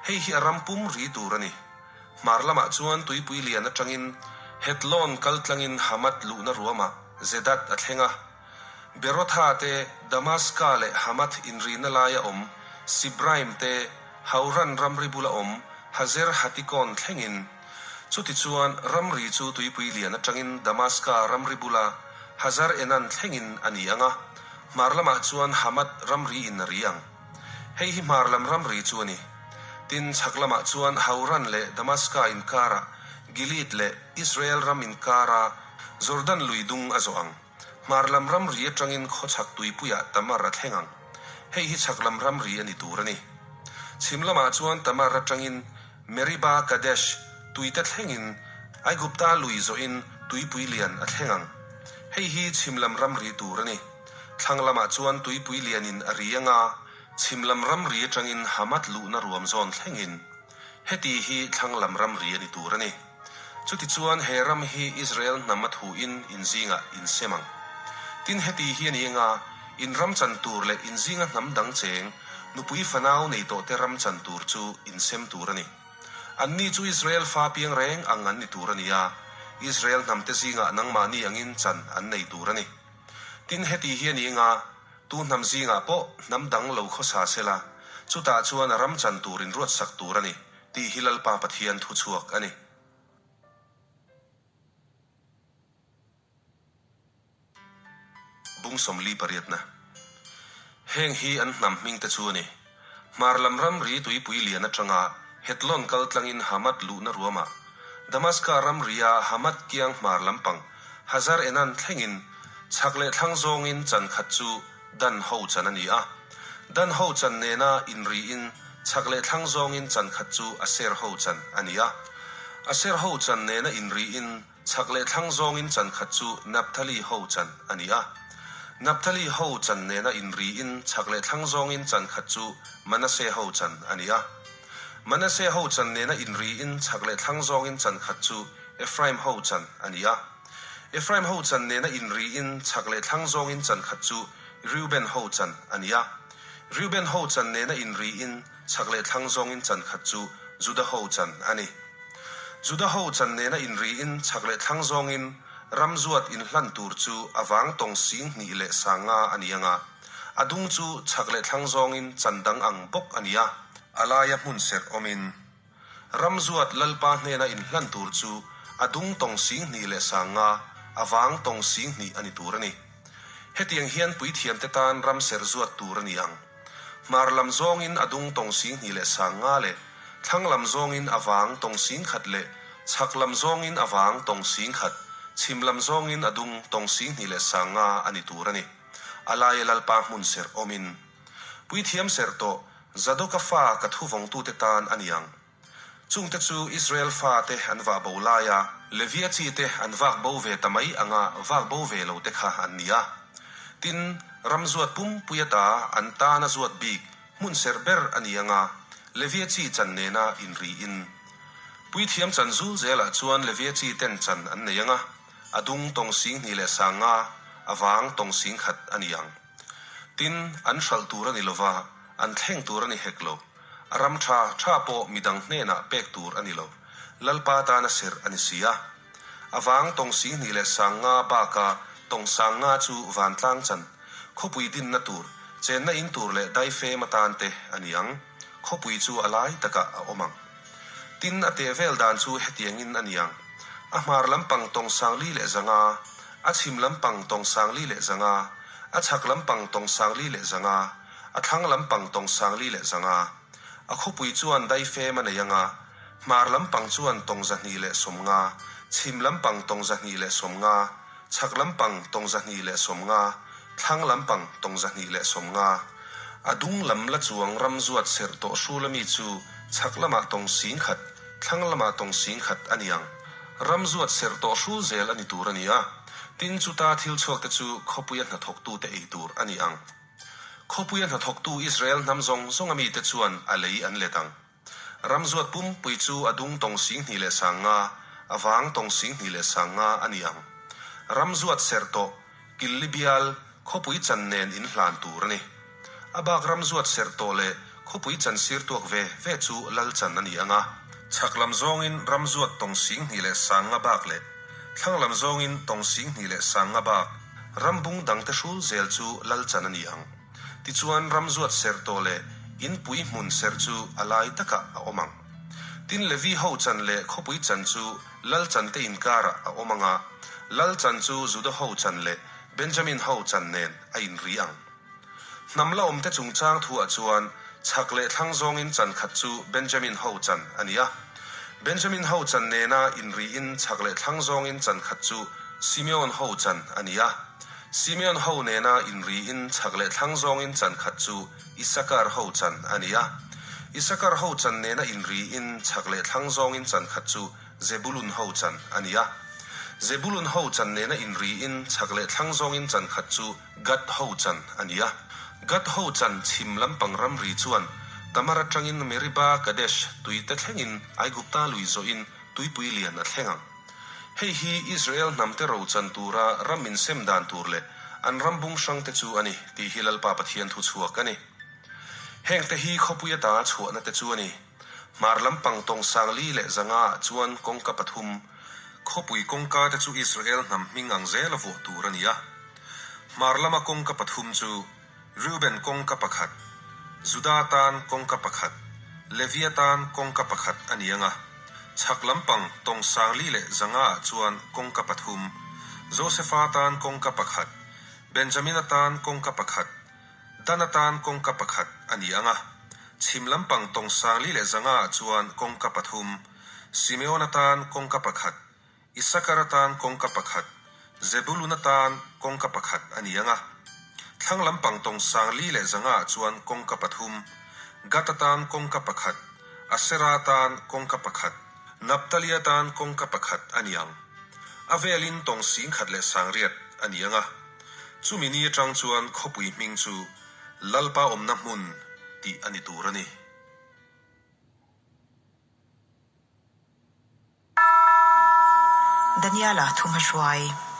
Hei hi a ram pum ri tur a ni. Hmar lamah chuan tuipui lian atangin Hethlon kal tlangin Hamath luhna ruamah Zedad a thleng a. Berotha te, Damaska leh Hamath inrina laia awm Sibraim te, Hauran ramri bula awm Hazer Hatikon thlengin. Chutichuan, ramri chu tuipui lian atangin Damaska ramri bula Hazar Enan thlengin a ni ang a, hmar lamah chuan Hamath ramri in a ri ang. Hei hi hmar lam ramri chu a ni. Tin, chhak lamah chuan Hauran leh Damaska inkarah Gilead leh Israel ram inkara Jordan lui dung a zawh ang. Hmar lam ramri atangin khawchhak tuipuiah Tamar a thleng ang. Hei hi chhak lam ramri a ni tur a ni. Chhim lamah chuan Tamar atangin Meriba Kadesh tuite thlengin Aigupta lui zawhin tuipui lian a thleng ang. Hei hi chhim lam ramri tur a ni. Thlang lamah chuan tuipui lianin a ri anga, chhim lam ramri atangin Hamath luhna ruam zawn thlengin. Heti hi thlang lam ramri a ni tur a ni. Chutichuan he ram hi Israel hnam a thuin in zingah in sem ang. Tin heti hi a ni anga, in ram chan tur leh in zinga hnam dang cheng, nupui fanau nei tawhte ram chan tur chu in sem tur a ni. Anni chu Israel fa piang reng ang an ni tur a ni a, Israel hnamte zingah nangmahni angin chan an nei tur a ni. Tin heti hi a ni anga, tu hnam zingah pawh hnam dang lo khawsa sela, chutah chuan a ram chan tur in ruatsak tur a ni. Tih hi Lalpa Pathian thu chhuak a ni. Bung 48na. Heng hi an hnam hming te chu a ni. Hmar lam ramri tuipui lian atanga Hethlon kal tlangin Hamath luhna ruamah, Damaska ramria Hamath kiang hmar lampang Hazar Enan thlengin chhak leh thlang zawngin chan khat chu Dan ho chan a ni a. Dan ho chan nena inriin chhak leh thlang zawngin chan khat chu Aser ho chan a ni a. Aser ho chan nena inriin chhak leh thlang zawngin chan khat chu Naphtali ho chan a ni a. Naphtali ho chan nena inriin chhak leh thlang zawngin chan khat chu Manasseh ho chan a ni a. Manasseh ho chan nena inriin chhak leh thlang zawngin chan khat chu Ephraim ho chan a ni a. Ephraim ho chan nena inriin chhak leh thlang zawngin chan khat chu Reuben ho chan a ni a. Reuben ho chan nena inriin chhak leh thlang zawngin chan khat chu Juda ho chan a ni. Juda ho chan nena inriin chhak leh thlang zawngin ram zuat inhlan tur chu a vang tawng 2500 a ni ang a. A dung chu chhak leh thlang zawngin chan dang ang bawk a ni a. A laia hmun serh awmin Ram zuat Lalpa hnena inhlan tur chu a dung tawng 2500, a vang tawng 2000 a ni tur a ni. Hetiang hian puithiamte tan ram serh zuat tur a ni ang. Hmar lam zawngin a dung tawng 2500 leh thlang lam zawngin a vang tawng 10,000 leh chhak lam zawngin a vang tawng 10,000, chhim lam zawngin a dung tawng 2500 a ni tur a ni. A laia Lalpa hmun serh awmin. Puithiam serh tawh Zadoka fa ka thu vawngtute tan a ni ang. Chungte chu Israel fate an vah bo laia Levia chite an vak bo ve ta mai anga vak bo ve lo te kha an ni a. Tin, ram zuat pumpui ata an tana zuat bik hmun serh ber a ni anga Levia chi chan nena inriin. Puithiam chan zul zelah chuan Levia chi ten chan an nei anga a dung tawng 2500, a vang tawng 10,000 a ni ang. Tin, an hralh tur a ni lova, an thleng tur a ni hek lo. A ram tha tha pawh midang hnenah pek tur a ni lo. Lalpa tana serh a ni si a. A vang tawng 2500 baka tawng 5000 chu vantlang chan, khawpui dinna tur, chenna in tur leh daifem atan te a ni ang. Khawpui chu a lai takah a awm ang. Tin, a teh vel dan chu hetiangin a ni ang. A hmar lampang tawng 4100, a chhim lampang tawng 1,400, a chhak lampang tawng 4,400, a thlang lampang tawng 4,400. A khawpui chuan daifem a nei anga, hmar lampang chuan tawng 250, chhim lampang tawng 250, chhak lampang tawng 250, thlang lampang tawng 250. A dung lam la chuang ram zuat serh tawh hrul ami chu chhak lamah tawng 10,000, thlang lamah tawng 10,000 a ni ang. Ram zuat serh tawh hrul zel a ni tur a ni a. Tin, chuta thil chhuak te chu khawpuia hnathawktute ei tur a ni ang. Khawpuia hnathawktu Israel hnam zawng zawng ami te chuan a lei an let ang. Ram zuat pumpui chu a dung tawng 2500, a vang tawng 2500 a ni ang. Ram zuat serh tawh, Killi bial, khawpui chan nen in hlan tur a ni. A bak ram zuat serh tawh leh khawpui chan sir tuak ve ve chu lal chan a ni ang a. Chhak lam zawngin ram zuat tawng 2000 leh 50 bak leh thlang lam zawngin tawng 2000 leh 50 bak ram bung dangte hrul zel chu lal chan a ni ang. Tichuan ram zuat serh tawh leh inpui hmun serh chu a lai takah a awm ang. Tin Levi ho chan leh khawpui chan chu lal chante inkarah a awm ang a, lal chan chu Juda ho chan leh Benjamin ho chan nen a inri ang. Hnam la awmte chungchang thuah chuan chhak leh thlang zawngin chan khat chu Benjamin ho chan a ni a. Benjamin ho chan nena inriin chhak leh thlang zawngin chan khat chu Simeon ho chan a ni a. Simeon ho nena inriin chhak leh thlang zawngin chan khat chu Issakar ho chan a ni a. Issakar ho chan nena inriin chhak leh thlang zawngin chan khat chu Zebulun ho chan a ni a. Zebulun ho chan nena inriin chhak leh thlang zawngin chan khat chu Gad ho chan a ni a. Gad ho chan chhim lampang ramri chuan Tamar atangin Meriba Kadesh tuite thlengin Aigupta lui zawhin tuipui lian a thleng ang. Hei hi Israel hnamte ro chan tura ram insem dan tur leh an ram bung hrangte chu a ni tih hi Lalpa Pathian thu chhuak a ni. Hengte hi khawpui ata chhuahna te chu a ni. Hmar lampang tawng 4000 leh 500 ah chuan kawngka pathum, khawpui kawngka te chu Israel hnam hming ang zela vuah tur a ni a. Hmar lama kawngka pathum chu Reuben kawngka pakhat, Juda tan kawngka pakhat, Levia tan kawngka pakhat a ni ang a. Chhak lampang tawng 4000 leh 500 ah chuan kawngka pathum, Josefa tan kawngka pakhat, Benjamina tan kawngka pakhat, Dan atan kawngka pakhat a ni ang a. Chhim lampang tawng 4000 leh 500 ah chuan kawngka pathum, Simeon atan kawngka pakhat, Issakar atan kawngka pakhat, Zebulun atan kawngka pakhat a ni ang a. Thlang lampang tawng 4000 leh 500 ah chuan kawngka pathum, Gad atan kawngka pakhat, Asera atan kawngka pakhat, Naphtali atan kawngka pakhat a ni ang. A velin tawng 10,000 leh 800 a ni ang a. Chumi ni atang chuan khawpui hming chu Lalpa awmna hmun tih a ni tur a ni. Daniela thu hmahruai.